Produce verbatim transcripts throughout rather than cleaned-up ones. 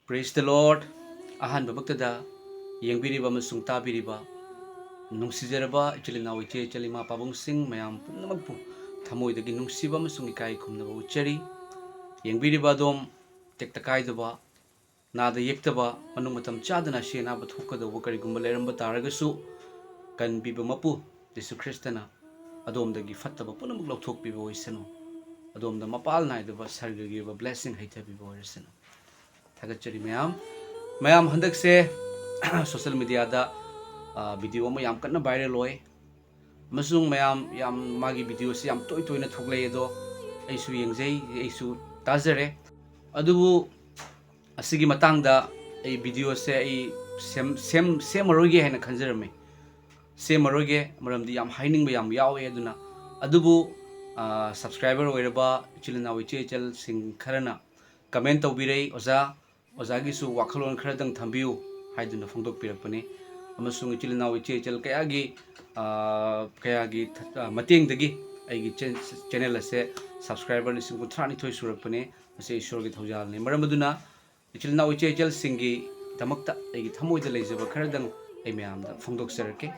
Praise the Lord. ꯑꯍꯥꯟꯕꯃꯛꯇꯗ ꯌꯦꯡꯕꯤꯔꯤꯕ ꯑꯃꯁꯨꯡ ꯇꯥꯕꯤꯔꯤꯕ ꯅꯨꯡꯁꯤꯖꯔꯕ ꯏꯆꯤꯜ ꯏꯅꯥꯎ, ꯏꯆꯦ ꯏꯆꯜ, ꯏꯃꯥ ꯄꯥꯕꯨꯡꯁꯤꯡ ꯃꯌꯥꯝ ꯄꯨꯝꯅꯃꯛꯄꯨ ꯊꯃꯣꯏꯗꯒꯤ ꯅꯨꯡꯁꯤꯕ ꯑꯃꯁꯨꯡ ꯏꯀꯥꯏ ꯈꯨꯝꯅꯕ ꯎꯠꯆꯔꯤ꯫ ꯌꯦꯡꯕꯤꯔꯤꯕ ꯑꯗꯣꯝ ꯇꯦꯛꯇ ꯀꯥꯏꯗꯕ, ꯅꯥꯗ ꯌꯦꯛꯇꯕ, ꯃꯅꯨꯡ ꯃꯇꯝ ꯆꯥꯗꯅ ꯑꯁꯤ ꯑꯅꯥꯕ ꯊꯣꯛꯀꯗꯧꯕ ꯀꯔꯤꯒꯨꯝꯕ ꯂꯩꯔꯝꯕ ꯇꯥꯔꯒꯁꯨ, ꯀꯟꯕꯤꯕ ꯃꯄꯨ ꯖꯤꯁꯨ ꯈ꯭ꯔꯤꯁꯇꯅ ꯑꯗꯣꯝꯗꯒꯤ ꯐꯠꯇꯕ ꯄꯨꯝꯅꯃꯛ ꯂꯧꯊꯣꯛꯄꯤꯕ ꯑꯣꯏꯁꯅꯨ꯫ ꯑꯗꯣꯝꯗ ꯃꯄꯥꯜ ꯅꯥꯏꯗꯕ ꯁꯔꯒꯒꯤ ꯑꯣꯏꯕ blessing ꯍꯩꯊꯕꯤꯕ ꯑꯣꯏꯔꯁꯅꯨ꯫ ꯊꯥꯒꯠꯆꯔꯤ ꯃꯌꯥꯝ꯫ ꯃꯌꯥꯝ, ꯍꯟꯗꯛꯁꯦ social mediaꯗ, ꯑ, video ꯑꯃ ꯌꯥꯝ ꯀꯟꯅ viral ꯑꯣꯏ, ꯑꯃꯁꯨꯡ ꯃꯌꯥꯝ ꯌꯥꯝ, ꯃꯥꯒꯤ videoꯁꯤ ꯌꯥꯝ ꯇꯣꯏ ꯇꯣꯏꯅ ꯊꯣꯛꯂꯛꯑꯦ꯫ ꯑꯗꯣ ꯑꯩꯁꯨ ꯌꯦꯡꯖꯩ, ꯑꯩꯁꯨ ꯇꯥꯖꯔꯦ꯫ ꯑꯗꯨꯕꯨ ꯑꯁꯤꯒꯤ ꯃꯇꯥꯡꯗ ꯑꯩ videoꯁꯦ ꯑꯩ ꯁꯦꯝ-, ꯁꯦꯝ-, ꯁꯦꯝꯃꯔꯣꯏꯒꯦ ꯍꯥꯏꯅ ꯈꯟꯖꯔꯝꯃꯤ꯫ ꯁꯦꯝꯃꯔꯣꯏꯒꯦ, ꯃꯔꯝꯗꯤ ꯌꯥꯝ ꯍꯥꯏꯅꯤꯡꯕ ꯌꯥꯝ ꯌꯥꯎꯋꯦ꯫ ꯑꯗꯨꯅ, ꯑꯗꯨꯕꯨ, ꯑ, subscriber ꯑꯣꯏꯔꯕ ꯏꯆꯤꯜ ꯏꯅꯥꯎ, ꯏꯆꯦ ꯏꯆꯜꯁꯤꯡ ꯈꯔꯅ comment ꯇꯧꯕꯤꯔꯛꯏ, "ꯑꯣꯖꯥ, ꯑꯣꯖꯥꯒꯤꯁꯨ ꯋꯥꯈꯜꯂꯣꯟ ꯈꯔꯗꯪ ꯊꯝꯕꯤꯌꯨ" ꯍꯥꯏꯗꯨꯅ ꯐꯣꯡꯗꯣꯛꯄꯤꯔꯛꯄꯅꯤ꯫ ꯑꯃꯁꯨꯡ ꯏꯆꯤꯜ ꯏꯅꯥꯎ, ꯏꯆꯦ ꯏꯆꯜ ꯀꯌꯥꯒꯤ, ꯑ, ꯀꯌꯥꯒꯤ ꯊ-, ꯑ, ꯃꯇꯦꯡꯗꯒꯤ ꯑꯩꯒꯤ ꯆꯦ-, channel ꯑꯁꯦ subscriber ꯂꯤꯁꯤꯡ ꯀꯨꯟꯊ꯭ꯔꯥ ꯅꯤꯊꯣꯏ ꯁꯨꯔꯛꯄꯅꯤ꯫ ꯃꯁꯤ ꯏꯁꯣꯔꯒꯤ ꯊꯧꯖꯥꯜꯅꯤ꯫ ꯃꯔꯝ ꯑꯗꯨꯅ ꯏꯆꯤꯜ ꯏꯅꯥꯎ, ꯏꯆꯦ ꯏꯆꯜꯁꯤꯡꯒꯤꯗꯃꯛꯇ ꯑꯩꯒꯤ ꯊꯃꯣꯏꯗ ꯂꯩꯖꯕ ꯈꯔꯗꯪ ꯑꯩ ꯃꯌꯥꯝꯗ ꯐꯣꯡꯗꯣꯛꯆꯔꯛꯀꯦ꯫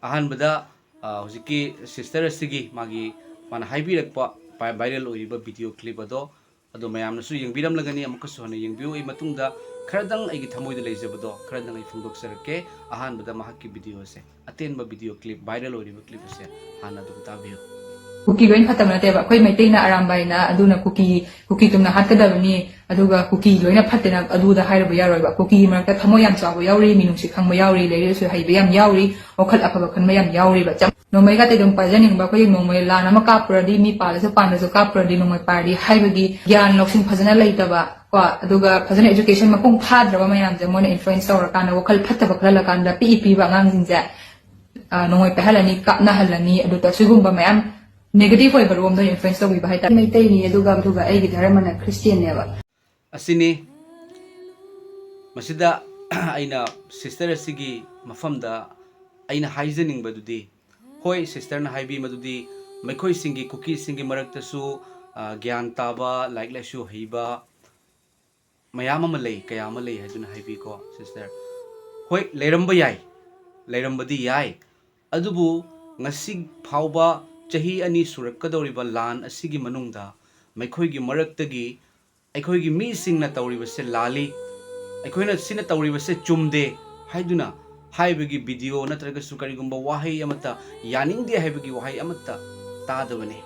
ꯑꯍꯥꯟꯕꯗ, ꯑ, ꯍꯧꯖꯤꯛꯀꯤ sister ꯑꯁꯤꯒꯤ ꯃꯥꯒꯤ, ꯃꯥꯅ ꯍꯥꯏꯕꯤꯔꯛꯄ ꯚꯥꯏ-, viral ꯑꯣꯏꯔꯤꯕ video clip ꯑꯗꯣ, ꯑꯗꯣ ꯃꯌꯥꯝꯅꯁꯨ ꯌꯦꯡꯕꯤꯔꯝꯂꯒꯅꯤ꯫ ꯑꯃꯨꯛꯀꯁꯨ ꯍꯟꯅ ꯌꯦꯡꯕꯤꯌꯨ꯫ ꯑꯩ ꯃꯇꯨꯡꯗ ꯈꯔꯗꯪ ꯑꯩꯒꯤ ꯊꯃꯣꯏꯗ ꯂꯩꯖꯕꯗꯣ ꯈꯔꯗꯪ ꯑꯩ ꯐꯣꯡꯗꯣꯛꯆꯔꯛꯀꯦ꯫ ꯑꯍꯥꯟꯕꯗ ꯃꯍꯥꯛꯀꯤ video ꯑꯁꯦ, ꯑꯇꯦꯟꯕ video clip, viral ꯑꯣꯏꯔꯤꯕ clip ꯑꯁꯦ ꯍꯥꯟꯅ ꯑꯗꯨꯝ ꯇꯥꯕꯤꯌꯨ꯫ ꯀꯨꯀꯤ ꯂꯣꯏꯅ ꯐꯠꯇꯕ ꯅꯠꯇꯦꯕ꯫ ꯑꯩꯈꯣꯏ ꯃꯩꯇꯩꯅ ꯑꯔꯥꯝꯕꯥꯏꯅ ꯑꯗꯨꯅ ꯀꯨꯀꯤ, ꯀꯨꯀꯤ ꯇꯨꯝꯅ ꯍꯥꯠꯀꯗꯕꯅꯤ, ꯑꯗꯨꯒ ꯀꯨꯀꯤ ꯂꯣꯏꯅ ꯐꯠꯇꯦꯅ ꯑꯗꯨꯗ ꯍꯥꯏꯔꯨꯕ ꯌꯥꯔꯣꯏꯕ꯫ ꯀꯨꯀꯤꯒꯤ ꯃꯔꯛꯇ ꯊꯃꯣꯏ ꯌꯥꯝ ꯆꯥꯎꯕ ꯌꯥꯎꯔꯤ, ꯃꯤꯅꯨꯡꯁꯤ ꯈꯪꯕ ꯌꯥꯎꯔꯤ, ꯂꯥꯏꯔꯤꯛ ꯂꯥꯏꯁꯨ ꯍꯩꯕ ꯌꯥꯝ ꯌꯥꯎꯔꯤ, ꯋꯥꯈꯜ ꯑꯐꯕ ꯈꯟꯕ ꯌꯥꯝ ꯌꯥꯎꯔꯤꯕ꯫ ꯆꯞ-, ꯅꯣꯡꯃꯩꯒ ꯑꯗꯨꯝ ꯄꯥꯏꯖꯅꯤꯡꯕ, ꯑꯩꯈꯣꯏꯒꯤ ꯅꯣꯡꯃꯩ ꯂꯥꯟ ꯑꯃ ꯀꯥꯞꯄꯨꯔꯗꯤ, ꯃꯤ ꯄꯥꯜꯂꯁꯨ ꯄꯥꯟꯗ꯭ꯔꯁꯨ ꯀꯥꯞꯄꯨꯔꯗꯤ ꯅꯣꯡꯃꯩ ꯄꯥꯏꯔꯗꯤ ꯍꯥꯏꯕꯒꯤ ꯒ꯭ꯌꯥꯟ ꯂꯧꯁꯤꯡ ꯐꯖꯅ ꯂꯩꯇꯕ ꯀꯣ, ꯑꯗꯨꯒ ꯐꯖꯅ education ꯃꯄꯨꯡ ꯐꯥꯗ꯭ꯔꯕ ꯃꯌꯥꯝꯁꯦ ꯃꯣꯏꯅ influence ꯇꯧꯔꯀꯥꯟꯗ, ꯋꯥꯈꯜ ꯐꯠꯇꯕ ꯈꯜꯍꯜꯂꯀꯥꯟꯗ ꯄꯤꯛꯏ ꯄꯤꯕ ꯑꯉꯥꯡꯁꯤꯡꯁꯦ, ꯑ, ꯅꯣꯡꯃꯩ ꯄꯥꯏꯍꯜꯂꯅꯤ, ꯀꯥꯞꯅꯍꯜꯂꯅꯤ, ꯑꯗꯨꯗ ꯁꯤꯒꯨꯝꯕ ꯃꯌꯥꯝ negative ꯑꯣꯏꯕ ꯔꯣꯝꯗ influence ꯇꯧꯕꯤꯕ ꯍꯥꯏꯇꯥꯔꯦ꯫ ꯃꯩꯇꯩꯅꯤ, ꯑꯗꯨꯒ, ꯑꯗꯨꯒ ꯑꯩꯒꯤ ꯙꯔꯃꯅ ꯈ꯭ꯔꯤꯁꯇꯤꯌꯟꯅꯦꯕ꯫ ꯑꯁꯤꯅꯤ꯫ ꯃꯁꯤꯗ ꯑꯩꯅ sister ꯑꯁꯤꯒꯤ ꯃꯐꯝꯗ ꯑꯩꯅ ꯍꯥꯏꯖꯅꯤꯡꯕꯗꯨꯗꯤ, ꯍꯣꯏ, sisterꯅ ꯍꯥꯏꯕꯤ ꯃꯗꯨꯗꯤ ꯃꯈꯣꯏꯁꯤꯡꯒꯤ, ꯀꯨꯀꯤꯁꯤꯡꯒꯤ ꯃꯔꯛꯇꯁꯨ, ꯑ, ꯒ꯭ꯌꯥꯟ ꯇꯥꯕ, ꯂꯥꯏꯔꯤꯛ ꯂꯥꯏꯁꯨ ꯍꯩꯕ, ꯃꯌꯥꯝ ꯑꯃ ꯂꯩ, ꯀꯌꯥ ꯑꯃ ꯂꯩ ꯍꯥꯏꯗꯨꯅ ꯍꯥꯏꯕꯤꯀꯣ, ꯁꯤꯁꯇꯔ꯫ ꯍꯣꯏ, ꯂꯩꯔꯝꯕ ꯌꯥꯏ, ꯂꯩꯔꯝꯕꯗꯤ ꯌꯥꯏ, ꯑꯗꯨꯕꯨ ꯉꯁꯤ ꯐꯥꯎꯕ ꯆꯍꯤ ꯑꯅꯤ ꯁꯨꯔꯛꯀꯗꯧꯔꯤꯕ ꯂꯥꯟ ꯑꯁꯤꯒꯤ ꯃꯅꯨꯡꯗ ꯃꯈꯣꯏꯒꯤ ꯃꯔꯛꯇꯒꯤ ꯑꯩꯈꯣꯏꯒꯤ ꯃꯤꯁꯤꯡꯅ ꯇꯧꯔꯤꯕꯁꯦ ꯂꯥꯜꯂꯤ, ꯑꯩꯈꯣꯏꯅ ꯁꯤꯅ ꯇꯧꯔꯤꯕꯁꯦ ꯆꯨꯝꯗꯦ ꯍꯥꯏꯗꯨꯅ ꯍꯥꯏꯕꯒꯤ ꯚꯤꯗꯤꯑꯣ ꯅꯠꯇ꯭ꯔꯒꯁꯨ ꯀꯔꯤꯒꯨꯝꯕ ꯋꯥꯍꯩ ꯑꯃꯠꯇ, ꯌꯥꯅꯤꯡꯗꯦ ꯍꯥꯏꯕꯒꯤ ꯋꯥꯍꯩ ꯑꯃꯠꯇ ꯇꯥꯗꯕꯅꯤ꯫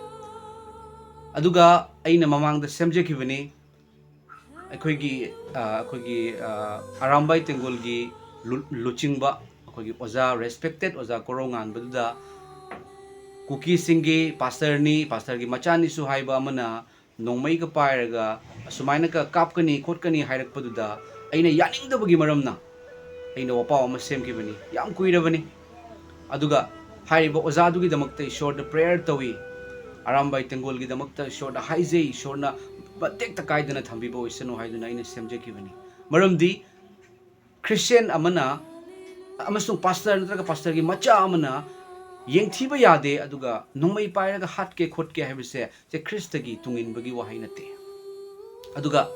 ꯑꯗꯨꯒ ꯑꯩꯅ ꯃꯃꯥꯡꯗ ꯁꯦꯝꯖꯈꯤꯕꯅꯤ, ꯑꯩꯈꯣꯏꯒꯤ, ꯑ, ꯑꯩꯈꯣꯏꯒꯤ, ꯑ, ꯑꯔꯥꯝꯕꯥꯏ ꯇꯦꯡꯒꯣꯜꯒꯤ ꯂꯨ-, ꯂꯨꯆꯤꯡꯕ, ꯑꯩꯈꯣꯏꯒꯤ ꯑꯣꯖꯥ, ꯔꯦꯁꯄꯦꯛꯇꯦꯠ ꯑꯣꯖꯥ ꯀꯣꯔꯧꯉꯥꯟꯕꯗꯨꯗ ꯀꯨꯀꯤꯁꯤꯡꯒꯤ ꯄꯥꯁꯇꯔꯅꯤ, ꯄꯥꯁꯇꯔꯒꯤ ꯃꯆꯥꯅꯤꯁꯨ ꯍꯥꯏꯕ ꯑꯃꯅ ꯅꯣꯡꯃꯩꯒ ꯄꯥꯏꯔꯒ ꯑꯁꯨꯃꯥꯏꯅꯒ ꯀꯥꯞꯀꯅꯤ ꯈꯣꯠꯀꯅꯤ ꯍꯥꯏꯔꯛꯄꯗꯨꯗ ꯑꯩꯅ ꯌꯥꯅꯤꯡꯗꯕꯒꯤ ꯃꯔꯝꯅ ꯑꯩꯅ ꯋꯥꯄꯥꯎ ꯑꯃ ꯁꯦꯝꯈꯤꯕꯅꯤ꯫ ꯌꯥꯝ ꯀꯨꯏꯔꯕꯅꯤ꯫ ꯑꯗꯨꯒ ꯍꯥꯏꯔꯤꯕ ꯑꯣꯖꯥꯗꯨꯒꯤꯗꯃꯛꯇ ꯏꯁꯣꯔꯗ ꯄ꯭ꯔꯦꯌꯔ ꯇꯧꯏ, ꯑꯔꯥꯝꯕꯥꯏ ꯇꯦꯡꯒꯣꯜꯒꯤꯗꯃꯛꯇ ꯏꯁꯣꯔꯗ ꯍꯥꯏꯖꯩ, ꯏꯁꯣꯔꯅ ꯇꯦꯛꯇ ꯀꯥꯏꯗꯅ ꯊꯝꯕꯤꯕ ꯑꯣꯏꯁꯅꯨ ꯍꯥꯏꯗꯨꯅ ꯑꯩꯅ ꯁꯦꯝꯖꯈꯤꯕꯅꯤ꯫ ꯃꯔꯝꯗꯤ ꯈ꯭ꯔꯤꯁꯇꯤꯌꯥꯟ ꯑꯃꯅ ꯑꯃꯁꯨꯡ ꯄꯥꯁꯇꯔ ꯅꯠꯇ꯭ꯔꯒ ꯄꯥꯁꯇꯔꯒꯤ ꯃꯆꯥ ꯑꯃꯅ ꯌꯦꯡꯊꯤꯕ ꯌꯥꯗꯦ, ꯑꯗꯨꯒ ꯅꯣꯡꯃꯩ ꯄꯥꯏꯔꯒ ꯍꯥꯠꯀꯦ ꯈꯣꯠꯀꯦ ꯍꯥꯏꯕꯁꯦ ꯁꯦ ꯈ꯭ꯔꯤꯁꯇꯒꯤ ꯇꯨꯡꯏꯟꯕꯒꯤ ꯋꯥꯍꯩ ꯅꯠꯇꯦ꯫ ꯑꯗꯨꯒ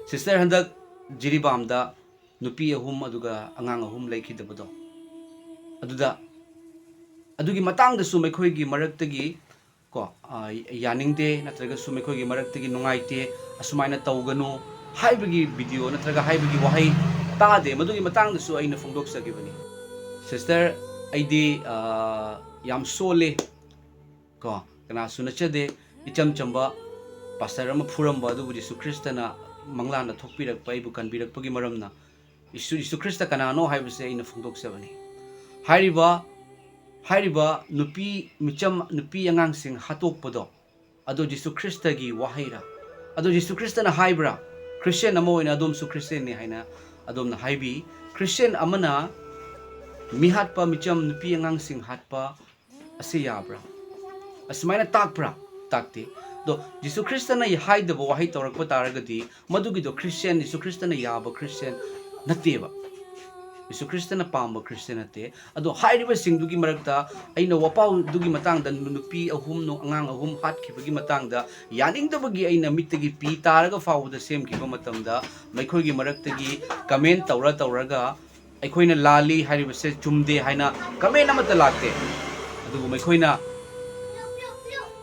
ꯁꯤꯁꯇꯔ ꯍꯟꯗꯛ ꯖꯤꯔꯤꯕꯥꯝꯗ ꯅꯨꯄꯤ ꯑꯍꯨꯝ ꯑꯗꯨꯒ ꯑꯉꯥꯡ ꯑꯍꯨꯝ ꯂꯩꯈꯤꯗꯕꯗꯣ, ꯑꯗꯨꯗ, ꯑꯗꯨꯒꯤ ꯃꯇꯥꯡꯗꯁꯨ ꯃꯈꯣꯏꯒꯤ ꯃꯔꯛꯇꯒꯤ ꯀꯣ, ꯑ, ꯌꯥꯅꯤꯡꯗꯦ ꯅꯠꯇ꯭ꯔꯒꯁꯨ ꯃꯈꯣꯏꯒꯤ ꯃꯔꯛꯇꯒꯤ ꯅꯨꯡꯉꯥꯏꯇꯦ, ꯑꯁꯨꯃꯥꯏꯅ ꯇꯧꯒꯅꯨ ꯍꯥꯏꯕꯒꯤ ꯚꯤꯗꯤꯑꯣ ꯅꯠꯇ꯭ꯔꯒ ꯍꯥꯏꯕꯒꯤ ꯋꯥꯍꯩ ꯇꯥꯗꯦ꯫ ꯃꯗꯨꯒꯤ ꯃꯇꯥꯡꯗꯁꯨ ꯑꯩꯅ ꯐꯣꯡꯗꯣꯛꯆꯈꯤꯕꯅꯤ꯫ ꯁꯤꯁꯇꯔ, ꯑꯩꯗꯤ, ꯑ, ꯌꯥꯝ ꯁꯣꯜꯂꯤ ꯀꯣ, ꯀꯅꯥꯁꯨ ꯅꯠꯆꯗꯦ, ꯏꯆꯝ ꯆꯝꯕ ꯄꯥꯁꯇꯔ ꯑꯃ ꯐꯨꯔꯝꯕ ꯑꯗꯨꯕꯨ ꯖꯤꯁꯨ ꯈ꯭ꯔꯤꯁꯇꯅ ꯃꯪꯂꯥꯟꯗ ꯊꯣꯛꯄꯤꯔꯛꯄ, ꯑꯩꯕꯨ ꯀꯟꯕꯤꯔꯛꯄꯒꯤ ꯃꯔꯝꯅ ꯖꯤꯁꯨ, ꯖꯤꯁꯨ ꯈ꯭ꯔꯤꯁꯇ ꯀꯅꯥꯅꯣ ꯍꯥꯏꯕꯁꯦ ꯑꯩꯅ ꯐꯣꯡꯗꯣꯛꯆꯕꯅꯤ꯫ ꯍꯥꯏꯔꯤꯕ, ꯍꯥꯏꯔꯤꯕ ꯅꯨꯄꯤ ꯃꯤꯆꯝ, ꯅꯨꯄꯤ ꯑꯉꯥꯡꯁꯤꯡ ꯍꯥꯠꯇꯣꯛꯄꯗꯣ, ꯑꯗꯣ ꯖꯤꯁꯨ ꯈ꯭ꯔꯤꯁꯇꯒꯤ ꯋꯥꯍꯩꯔꯥ? ꯑꯗꯣ ꯖꯤꯁꯨ ꯈ꯭ꯔꯤꯁꯇꯅ ꯍꯥꯏꯕ꯭ꯔꯥ? ꯈ꯭ꯔꯤꯁꯇꯤꯌꯥꯟ ꯑꯃ ꯑꯣꯏꯅ ꯑꯗꯣꯝꯁꯨ ꯈ꯭ꯔꯤꯁꯇꯤꯌꯥꯟꯅꯤ ꯍꯥꯏꯅ ꯑꯗꯣꯝꯅ ꯍꯥꯏꯕꯤ꯫ ꯈ꯭ꯔꯤꯁꯇꯤꯌꯥꯟ ꯑꯃꯅ ꯃꯤ ꯍꯥꯠꯄ, ꯃꯤꯆꯝ ꯅꯨꯄꯤ ꯑꯉꯥꯡꯁꯤꯡ ꯍꯥꯠꯄ ꯑꯁꯤ ꯌꯥꯕ꯭ꯔꯥ? ꯑꯁꯨꯃꯥꯏꯅ ꯇꯥꯛꯄ꯭ꯔꯥ? ꯇꯥꯛꯇꯦ꯫ ꯑꯗꯣ ꯖꯤꯁꯨ ꯈ꯭ꯔꯤꯁꯇꯅ ꯍꯥꯏꯗꯕ ꯋꯥꯍꯩ ꯇꯧꯔꯛꯄ ꯇꯥꯔꯒꯗꯤ ꯃꯗꯨꯒꯤꯗꯣ ꯈ꯭ꯔꯤꯁꯇꯤꯌꯥꯟ, ꯖꯤꯁꯨ ꯈ꯭ꯔꯤꯁꯇꯅ ꯌꯥꯕ ꯈ꯭ꯔꯤꯁꯇꯤꯌꯥꯟ ꯅꯠꯇꯦꯕ꯫ ꯌꯦꯁꯨ ꯈ꯭ꯔꯤꯁꯇꯅ ꯄꯥꯝꯕ ꯈ꯭ꯔꯤꯁꯇ ꯅꯠꯇꯦ꯫ ꯑꯗꯣ ꯍꯥꯏꯔꯤꯕꯁꯤꯡꯗꯨꯒꯤ ꯃꯔꯛꯇ ꯑꯩꯅ ꯋꯥꯄꯥꯎꯗꯨꯒꯤ ꯃꯇꯥꯡꯗ, ꯅꯨꯄꯤ ꯑꯍꯨꯝ, ꯑꯉꯥꯡ ꯑꯍꯨꯝ ꯍꯥꯠꯈꯤꯕꯒꯤ ꯃꯇꯥꯡꯗ ꯌꯥꯅꯤꯡꯗꯕꯒꯤ ꯑꯩꯅ ꯃꯤꯠꯇꯒꯤ ꯄꯤ ꯇꯥꯔꯒ ꯐꯥꯎꯕꯗ ꯁꯦꯝꯈꯤꯕ ꯃꯇꯝꯗ, ꯃꯈꯣꯏꯒꯤ ꯃꯔꯛꯇꯒꯤ ꯀꯃꯦꯟ ꯇꯧꯔ ꯇꯧꯔꯒ ꯑꯩꯈꯣꯏꯅ ꯂꯥꯜꯂꯤ ꯍꯥꯏꯔꯤꯕꯁꯦ ꯆꯨꯝꯗꯦ ꯍꯥꯏꯅ ꯀꯃꯦꯟ ꯑꯃꯠꯇ ꯂꯥꯛꯇꯦ꯫ ꯑꯗꯨꯕꯨ ꯃꯈꯣꯏꯅ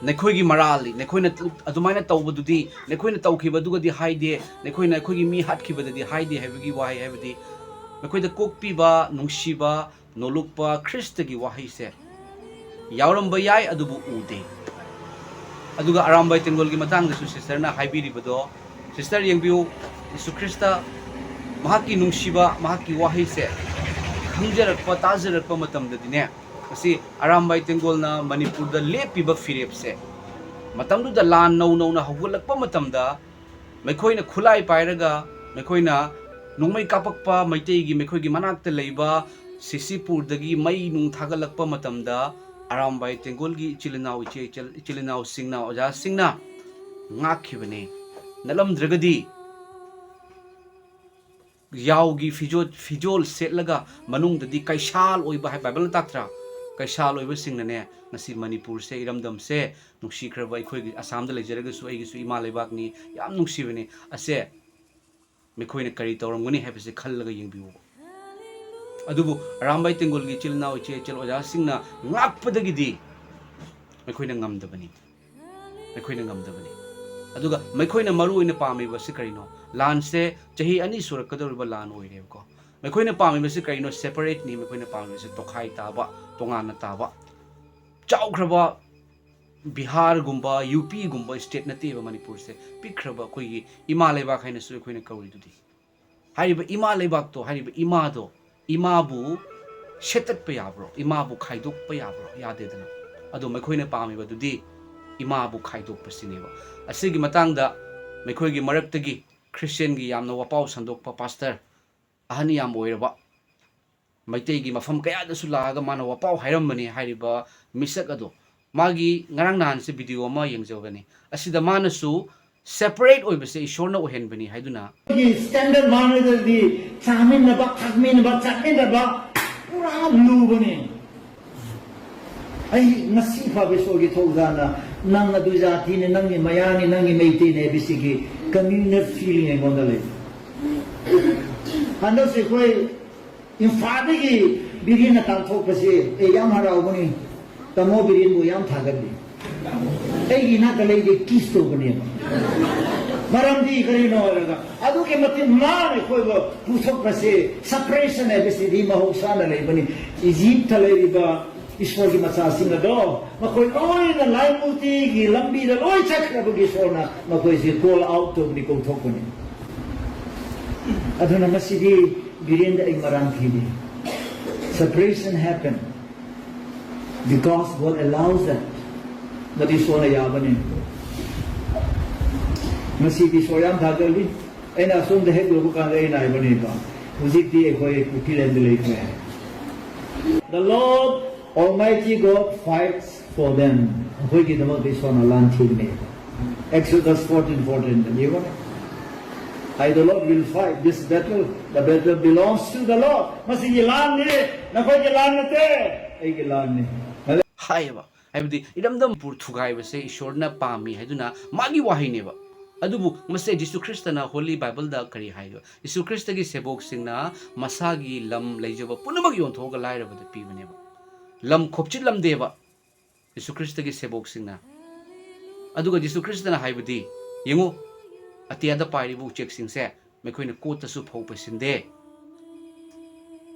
ꯅꯈꯣꯏꯒꯤ ꯃꯔꯥꯜꯅꯤ, ꯅꯈꯣꯏꯅ ꯑꯗꯨꯃꯥꯏꯅ ꯇꯧꯕꯗꯨꯗꯤ, ꯅꯈꯣꯏꯅ ꯇꯧꯈꯤꯕꯗꯨꯒꯗꯤ ꯍꯥꯏꯗꯦ, ꯅꯈꯣꯏꯅ ꯑꯩꯈꯣꯏꯒꯤ ꯃꯤ ꯍꯥꯠꯈꯤꯕꯗꯗꯤ ꯍꯥꯏꯗꯦ ꯍꯥꯏꯕꯒꯤ ꯋꯥꯍꯩ ꯍꯥꯏꯕꯗꯤ ꯃꯈꯣꯏꯗ ꯀꯣꯛꯄꯤꯕ, ꯅꯨꯡꯁꯤꯕ, ꯅꯣꯂꯨꯛꯄ ꯈ꯭ꯔꯤꯁꯇꯒꯤ ꯋꯥꯍꯩꯁꯦ ꯌꯥꯎꯔꯝꯕ ꯌꯥꯏ, ꯑꯗꯨꯕꯨ ꯎꯗꯦ꯫ ꯑꯗꯨꯒ ꯑꯔꯥꯝꯕꯥꯏ ꯇꯦꯡꯒꯣꯜꯒꯤ ꯃꯇꯥꯡꯗꯁꯨ ꯁꯤꯁꯇꯔꯅ ꯍꯥꯏꯕꯤꯔꯤꯕꯗꯣ, ꯁꯤꯁꯇꯔ ꯌꯦꯡꯕꯤꯌꯨ, ꯌꯦꯁꯨ ꯈ꯭ꯔꯤꯁꯇ ꯃꯍꯥꯛꯀꯤ ꯅꯨꯡꯁꯤꯕ, ꯃꯍꯥꯛꯀꯤ ꯋꯥꯍꯩꯁꯦ ꯈꯪꯖꯔꯛꯄ, ꯇꯥꯖꯔꯛꯄ ꯃꯇꯝꯗꯗꯤꯅꯦ, ꯉꯁꯤ ꯑꯔꯥꯝꯕꯥꯏ ꯇꯦꯡꯒꯣꯜꯅ ꯃꯅꯤꯄꯨꯔꯗ ꯂꯦꯞꯄꯤꯕ ꯐꯤꯔꯦꯞꯁꯦ, ꯃꯇꯝꯗꯨꯗ ꯂꯥꯟ ꯅꯧ ꯅꯧꯅ ꯍꯧꯒꯠꯂꯛꯄ ꯃꯇꯝꯗ ꯃꯈꯣꯏꯅ ꯈꯨꯠꯂꯥꯏ ꯄꯥꯏꯔꯒ, ꯃꯈꯣꯏꯅ ꯅꯣꯡꯃꯩ ꯀꯥꯞꯄꯛꯄ ꯃꯩꯇꯩꯒꯤ ꯃꯈꯣꯏꯒꯤ ꯃꯅꯥꯛꯇ ꯂꯩꯕ ꯁꯤꯁꯤꯄꯨꯔꯗꯒꯤ ꯃꯩ ꯅꯨꯡ ꯊꯥꯒꯠꯂꯛꯄ ꯃꯇꯝꯗ, ꯑꯔꯥꯝꯕꯥꯏ ꯇꯦꯡꯒꯣꯜꯒꯤ ꯏꯆꯤꯜ ꯏꯅꯥꯎ, ꯏꯆꯦ ꯏꯆꯜ, ꯏꯆꯤꯜ ꯏꯅꯥꯎꯁꯤꯡꯅ, ꯑꯣꯖꯥꯁꯤꯡꯅ ꯉꯥꯛꯈꯤꯕꯅꯤ꯫ ꯅꯠꯂꯝꯗ꯭ꯔꯒꯗꯤ ꯌꯥꯎꯒꯤ ꯐꯤꯖꯣꯜ, ꯐꯤꯖꯣꯜ ꯁꯦꯠꯂꯒ ꯃꯅꯨꯡꯗꯗꯤ ꯀꯩꯁꯥꯜ ꯑꯣꯏꯕ ꯍꯥꯏ ꯕꯥꯏꯕꯜꯅ ꯇꯥꯛꯇ꯭ꯔꯥ? ꯀꯩꯁꯥꯜ ꯑꯣꯏꯕꯁꯤꯡꯅꯅꯦ ꯉꯁꯤ ꯃꯅꯤꯄꯨꯔꯁꯦ, ꯏꯔꯝꯗꯝꯁꯦ, ꯅꯨꯡꯁꯤꯈ꯭ꯔꯕ ꯑꯩꯈꯣꯏꯒꯤ ꯑꯁꯥꯝꯗ ꯂꯩꯖꯔꯒꯁꯨ ꯑꯩꯒꯤꯁꯨ ꯏꯃꯥ ꯂꯩꯕꯥꯛꯅꯤ, ꯌꯥꯝ ꯅꯨꯡꯁꯤꯕꯅꯤ꯫ ꯑꯁꯦ ꯃꯈꯣꯏꯅ ꯀꯔꯤ ꯇꯧꯔꯝꯒꯅꯤ ꯍꯥꯏꯕꯁꯦ ꯈꯜꯂꯒ ꯌꯦꯡꯕꯤꯌꯨ꯫ ꯑꯗꯨꯕꯨ ꯑꯔꯥꯝꯕꯥꯏ ꯇꯦꯡꯒꯣꯜꯒꯤ ꯏꯆꯤꯜ ꯏꯅꯥꯎ, ꯏꯆꯦ ꯏꯆꯜ, ꯑꯣꯖꯥꯁꯤꯡꯅ ꯉꯥꯛꯄꯗꯒꯤꯗꯤ ꯃꯈꯣꯏꯅ ꯉꯝꯗꯕꯅꯤ, ꯃꯈꯣꯏꯅ ꯉꯝꯗꯕꯅꯤ꯫ ꯑꯗꯨꯒ ꯃꯈꯣꯏꯅ ꯃꯔꯨ ꯑꯣꯏꯅ ꯄꯥꯝꯃꯤꯕꯁꯤ ꯀꯔꯤꯅꯣ? ꯂꯥꯟꯁꯦ ꯆꯍꯤ ꯑꯅꯤ ꯁꯨꯔꯛꯀꯗꯧꯔꯤꯕ ꯂꯥꯟ ꯑꯣꯏꯔꯦꯕꯀꯣ꯫ ꯃꯈꯣꯏꯅ ꯄꯥꯝꯃꯤꯕꯁꯤ ꯀꯔꯤꯅꯣ? ꯁꯦꯄꯔꯦꯠꯅꯤ ꯃꯈꯣꯏꯅ ꯄꯥꯝꯃꯤꯕꯁꯤ, ꯇꯣꯈꯥꯏ ꯇꯥꯕ, ꯇꯣꯉꯥꯟꯅ ꯇꯥꯕ꯫ ꯆꯥꯎꯈ꯭ꯔꯕ ꯕꯤꯍꯥꯔꯒꯨꯝꯕ, ꯌꯨ ꯄꯤꯒꯨꯝꯕ ꯁ꯭ꯇꯦꯠ ꯅꯠꯇꯦꯕ ꯃꯅꯤꯄꯨꯔꯁꯦ꯫ ꯄꯤꯛꯈ꯭ꯔꯕ ꯑꯩꯈꯣꯏꯒꯤ ꯏꯃꯥ ꯂꯩꯕꯥꯛ ꯍꯥꯏꯅꯁꯨ ꯑꯩꯈꯣꯏꯅ ꯀꯧꯔꯤꯗꯨꯗꯤ꯫ ꯍꯥꯏꯔꯤꯕ ꯏꯃꯥ ꯂꯩꯕꯥꯛꯇꯣ, ꯍꯥꯏꯔꯤꯕ ꯏꯃꯥꯗꯣ, ꯏꯃꯥꯕꯨ ꯁꯦꯠꯇꯠꯄ ꯌꯥꯕ꯭ꯔꯣ? ꯏꯃꯥꯕꯨ ꯈꯥꯏꯗꯣꯛꯄ ꯌꯥꯕ꯭ꯔꯣ? ꯌꯥꯗꯦꯗꯅ꯫ ꯑꯗꯣ ꯃꯈꯣꯏꯅ ꯄꯥꯝꯃꯤꯕꯗꯨꯗꯤ ꯏꯃꯥꯕꯨ ꯈꯥꯏꯗꯣꯛꯄꯁꯤꯅꯦꯕ꯫ ꯑꯁꯤꯒꯤ ꯃꯇꯥꯡꯗ ꯃꯈꯣꯏꯒꯤ ꯃꯔꯛꯇꯒꯤ ꯈ꯭ꯔꯤꯁꯇꯤꯌꯟꯒꯤ ꯌꯥꯝꯅ ꯋꯥꯄꯥꯎ ꯁꯟꯗꯣꯛꯄ ꯄꯥꯁꯇꯔ, ꯑꯍꯟ ꯌꯥꯝ ꯑꯣꯏꯔꯕ, ꯃꯩꯇꯩꯒꯤ ꯃꯐꯝ ꯀꯌꯥꯗꯁꯨ ꯂꯥꯛꯑꯒ ꯃꯥꯅ ꯋꯥꯄꯥꯎ ꯍꯥꯏꯔꯝꯕꯅꯤ ꯍꯥꯏꯔꯤꯕ ꯃꯤꯁꯛ ꯑꯗꯣ꯫ ꯃꯥꯒꯤ ꯉꯔꯥꯡ ꯅꯍꯥꯟꯁꯦ ꯚꯤꯗꯤꯑꯣ ꯑꯃ ꯌꯦꯡꯖꯕꯅꯤ꯫ ꯑꯁꯤꯗ ꯃꯥꯅꯁꯨ ꯁꯦꯄꯔꯦꯠ ꯑꯣꯏꯕꯁꯦ ꯏꯁꯣꯔꯅ ꯑꯣꯏꯍꯟꯕꯅꯤ ꯍꯥꯏꯗꯨꯅ꯫ ꯑꯩꯈꯣꯏꯒꯤ ꯁ꯭ꯇꯦꯟꯗꯔꯗ ꯃꯥꯟꯅꯗ꯭ꯔꯗꯤ ꯆꯥꯃꯤꯟꯅꯕ, ꯊꯛꯃꯤꯟꯅꯕ, ꯆꯠꯃꯤꯟꯅꯕ ꯄꯨꯔꯥ ꯂꯨꯕꯅꯤ꯫ ꯑꯩ ꯉꯁꯤ ꯐꯥꯎꯕ ꯏꯁꯣꯔꯒꯤ ꯊꯧꯖꯥꯜꯅ ꯅꯪ ꯑꯗꯨ ꯖꯥꯇꯤꯅꯤ, ꯅꯪꯒꯤ ꯃꯌꯥꯡꯅꯤ, ꯅꯪꯒꯤ ꯃꯩꯇꯩꯅꯤ ꯍꯥꯏꯕꯁꯤꯒꯤ communal feeling ꯑꯩꯉꯣꯟꯗ ꯂꯩ꯫ ꯍꯟꯗꯛꯁꯦ ꯑꯩꯈꯣꯏ ꯏꯝꯐꯥꯜꯗꯒꯤ ꯕꯤꯔꯦꯟꯅ ꯇꯥꯟꯊꯣꯛꯄꯁꯦ ꯑꯩ ꯌꯥꯝ ꯍꯔꯥꯎꯕꯅꯤ꯫ ꯇꯥꯃꯣ ꯕꯤꯔꯦꯟꯕꯨ ꯌꯥꯝ ꯊꯥꯒꯠꯂꯤ꯫ ꯑꯩꯒꯤ ꯏꯅꯥꯛꯇ ꯂꯩꯗꯤ kiss ꯇꯧꯕꯅꯦꯕ꯫ ꯃꯔꯝꯗꯤ ꯀꯔꯤꯅꯣ ꯍꯥꯏꯔꯒ ꯑꯗꯨꯛꯀꯤ ꯃꯇꯤꯛ ꯃꯥꯅ ꯑꯩꯈꯣꯏꯕꯨ ꯄꯨꯊꯣꯛꯄꯁꯦ, separation ꯍꯥꯏꯕꯁꯤꯗꯤ ꯃꯍꯧꯁꯥꯅ ꯂꯩꯕꯅꯤ꯫ ꯏꯖꯤꯞꯇ ꯂꯩꯔꯤꯕ ꯏꯁꯣꯔꯒꯤ ꯃꯆꯥꯁꯤꯡ ꯑꯗꯣ ꯃꯈꯣꯏ ꯂꯣꯏꯅ ꯂꯥꯏꯃꯨꯔꯇꯤꯒꯤ ꯂꯝꯕꯤꯗ ꯂꯣꯏ ꯆꯠꯈ꯭ꯔꯕꯒꯤ ꯏꯁꯣꯔꯅ ꯃꯈꯣꯏꯁꯦ call out ꯇꯧꯕꯅꯤ, ꯀꯧꯊꯣꯛꯄꯅꯤ꯫ ꯑꯗꯨꯅ ꯉꯁꯤꯗꯤ ꯕꯤꯔꯦꯟꯗ ꯑꯩ ꯃꯔꯥꯟ ꯊꯤꯔꯤ꯫ Separation happen because God allows that. ꯃꯗꯨ ꯏꯁꯣꯔꯅ ꯌꯥꯕꯅꯤ꯫ ꯉꯁꯤꯗꯤ ꯏꯁꯣꯔ ꯌꯥꯝ ꯊꯥꯒꯠꯂꯤ꯫ ꯑꯩꯅ ꯑꯁꯣꯝꯗ ꯍꯦꯛ ꯂꯨꯕ ꯀꯥꯟꯗ ꯑꯩꯅ ꯍꯥꯏꯕꯅꯦꯕ, ꯍꯧꯖꯤꯛꯇꯤ ꯑꯩꯈꯣꯏ ꯀꯨꯀꯤꯂꯦꯟꯗ ꯂꯩꯈ꯭ꯔꯦ꯫ The Lord Almighty God fights for them. ꯑꯩꯈꯣꯏꯒꯤꯗꯃꯛꯇ ꯏꯁꯣꯔꯅ ꯂꯥꯟ ꯊꯤꯕꯅꯦ꯫ Exodus fourteen fourteen ꯗ ꯌꯦꯡꯉꯣꯅꯦ꯫ "I, the Lord, will fight this battle. The battle belongs to the Lord." ꯃꯁꯤꯒꯤ ꯂꯥꯟꯅꯤ, ꯅꯈꯣꯏꯒꯤ ꯂꯥꯟ ꯅꯠꯇꯦ, ꯑꯩꯒꯤ ꯂꯥꯟꯅꯤ꯫ ꯍꯥꯏꯌꯦꯕ꯫ ꯍꯥꯏꯕꯗꯤ ꯏꯔꯝꯗꯝ ꯃꯅꯤꯄꯨꯔ ꯊꯨꯒꯥꯏꯕꯁꯦ ꯏꯁꯣꯔꯅ ꯄꯥꯝꯃꯤ ꯍꯥꯏꯗꯨꯅ ꯃꯥꯒꯤ ꯋꯥꯍꯩꯅꯦꯕ꯫ ꯑꯗꯨꯕꯨ ꯃꯁꯦ ꯖꯤꯁꯨ ꯈ꯭ꯔꯤꯁꯇꯅ Holy Bible ꯗ ꯀꯔꯤ ꯍꯥꯏꯒꯦ? ꯖꯤꯁꯨ ꯈ꯭ꯔꯤꯁꯇꯒꯤ ꯁꯦꯕꯣꯛꯁꯤꯡꯅ ꯃꯁꯥꯒꯤ ꯂꯝ ꯂꯩꯖꯕ ꯄꯨꯝꯅꯃꯛ ꯌꯣꯟꯊꯣꯛꯑꯒ ꯂꯥꯏꯔꯕꯗ ꯄꯤꯕꯅꯦꯕ꯫ ꯂꯝ ꯈꯣꯞꯆꯤꯠꯂꯝꯗꯦꯕ ꯖꯤꯁꯨ ꯈ꯭ꯔꯤꯁꯇꯒꯤ ꯁꯦꯕꯣꯛꯁꯤꯡꯅ꯫ ꯑꯗꯨꯒ ꯖꯤꯁꯨ ꯈ꯭ꯔꯤꯁꯇꯅ ꯍꯥꯏꯕꯗꯤ, ꯌꯦꯡꯉꯨ, ꯑꯇꯤꯌꯥꯗ ꯄꯥꯏꯔꯤꯕ ꯎꯆꯦꯛꯁꯤꯡꯁꯦ ꯃꯈꯣꯏꯅ ꯀꯣꯠꯇꯁꯨ ꯐꯧ ꯄꯩꯁꯤꯟꯗꯦ,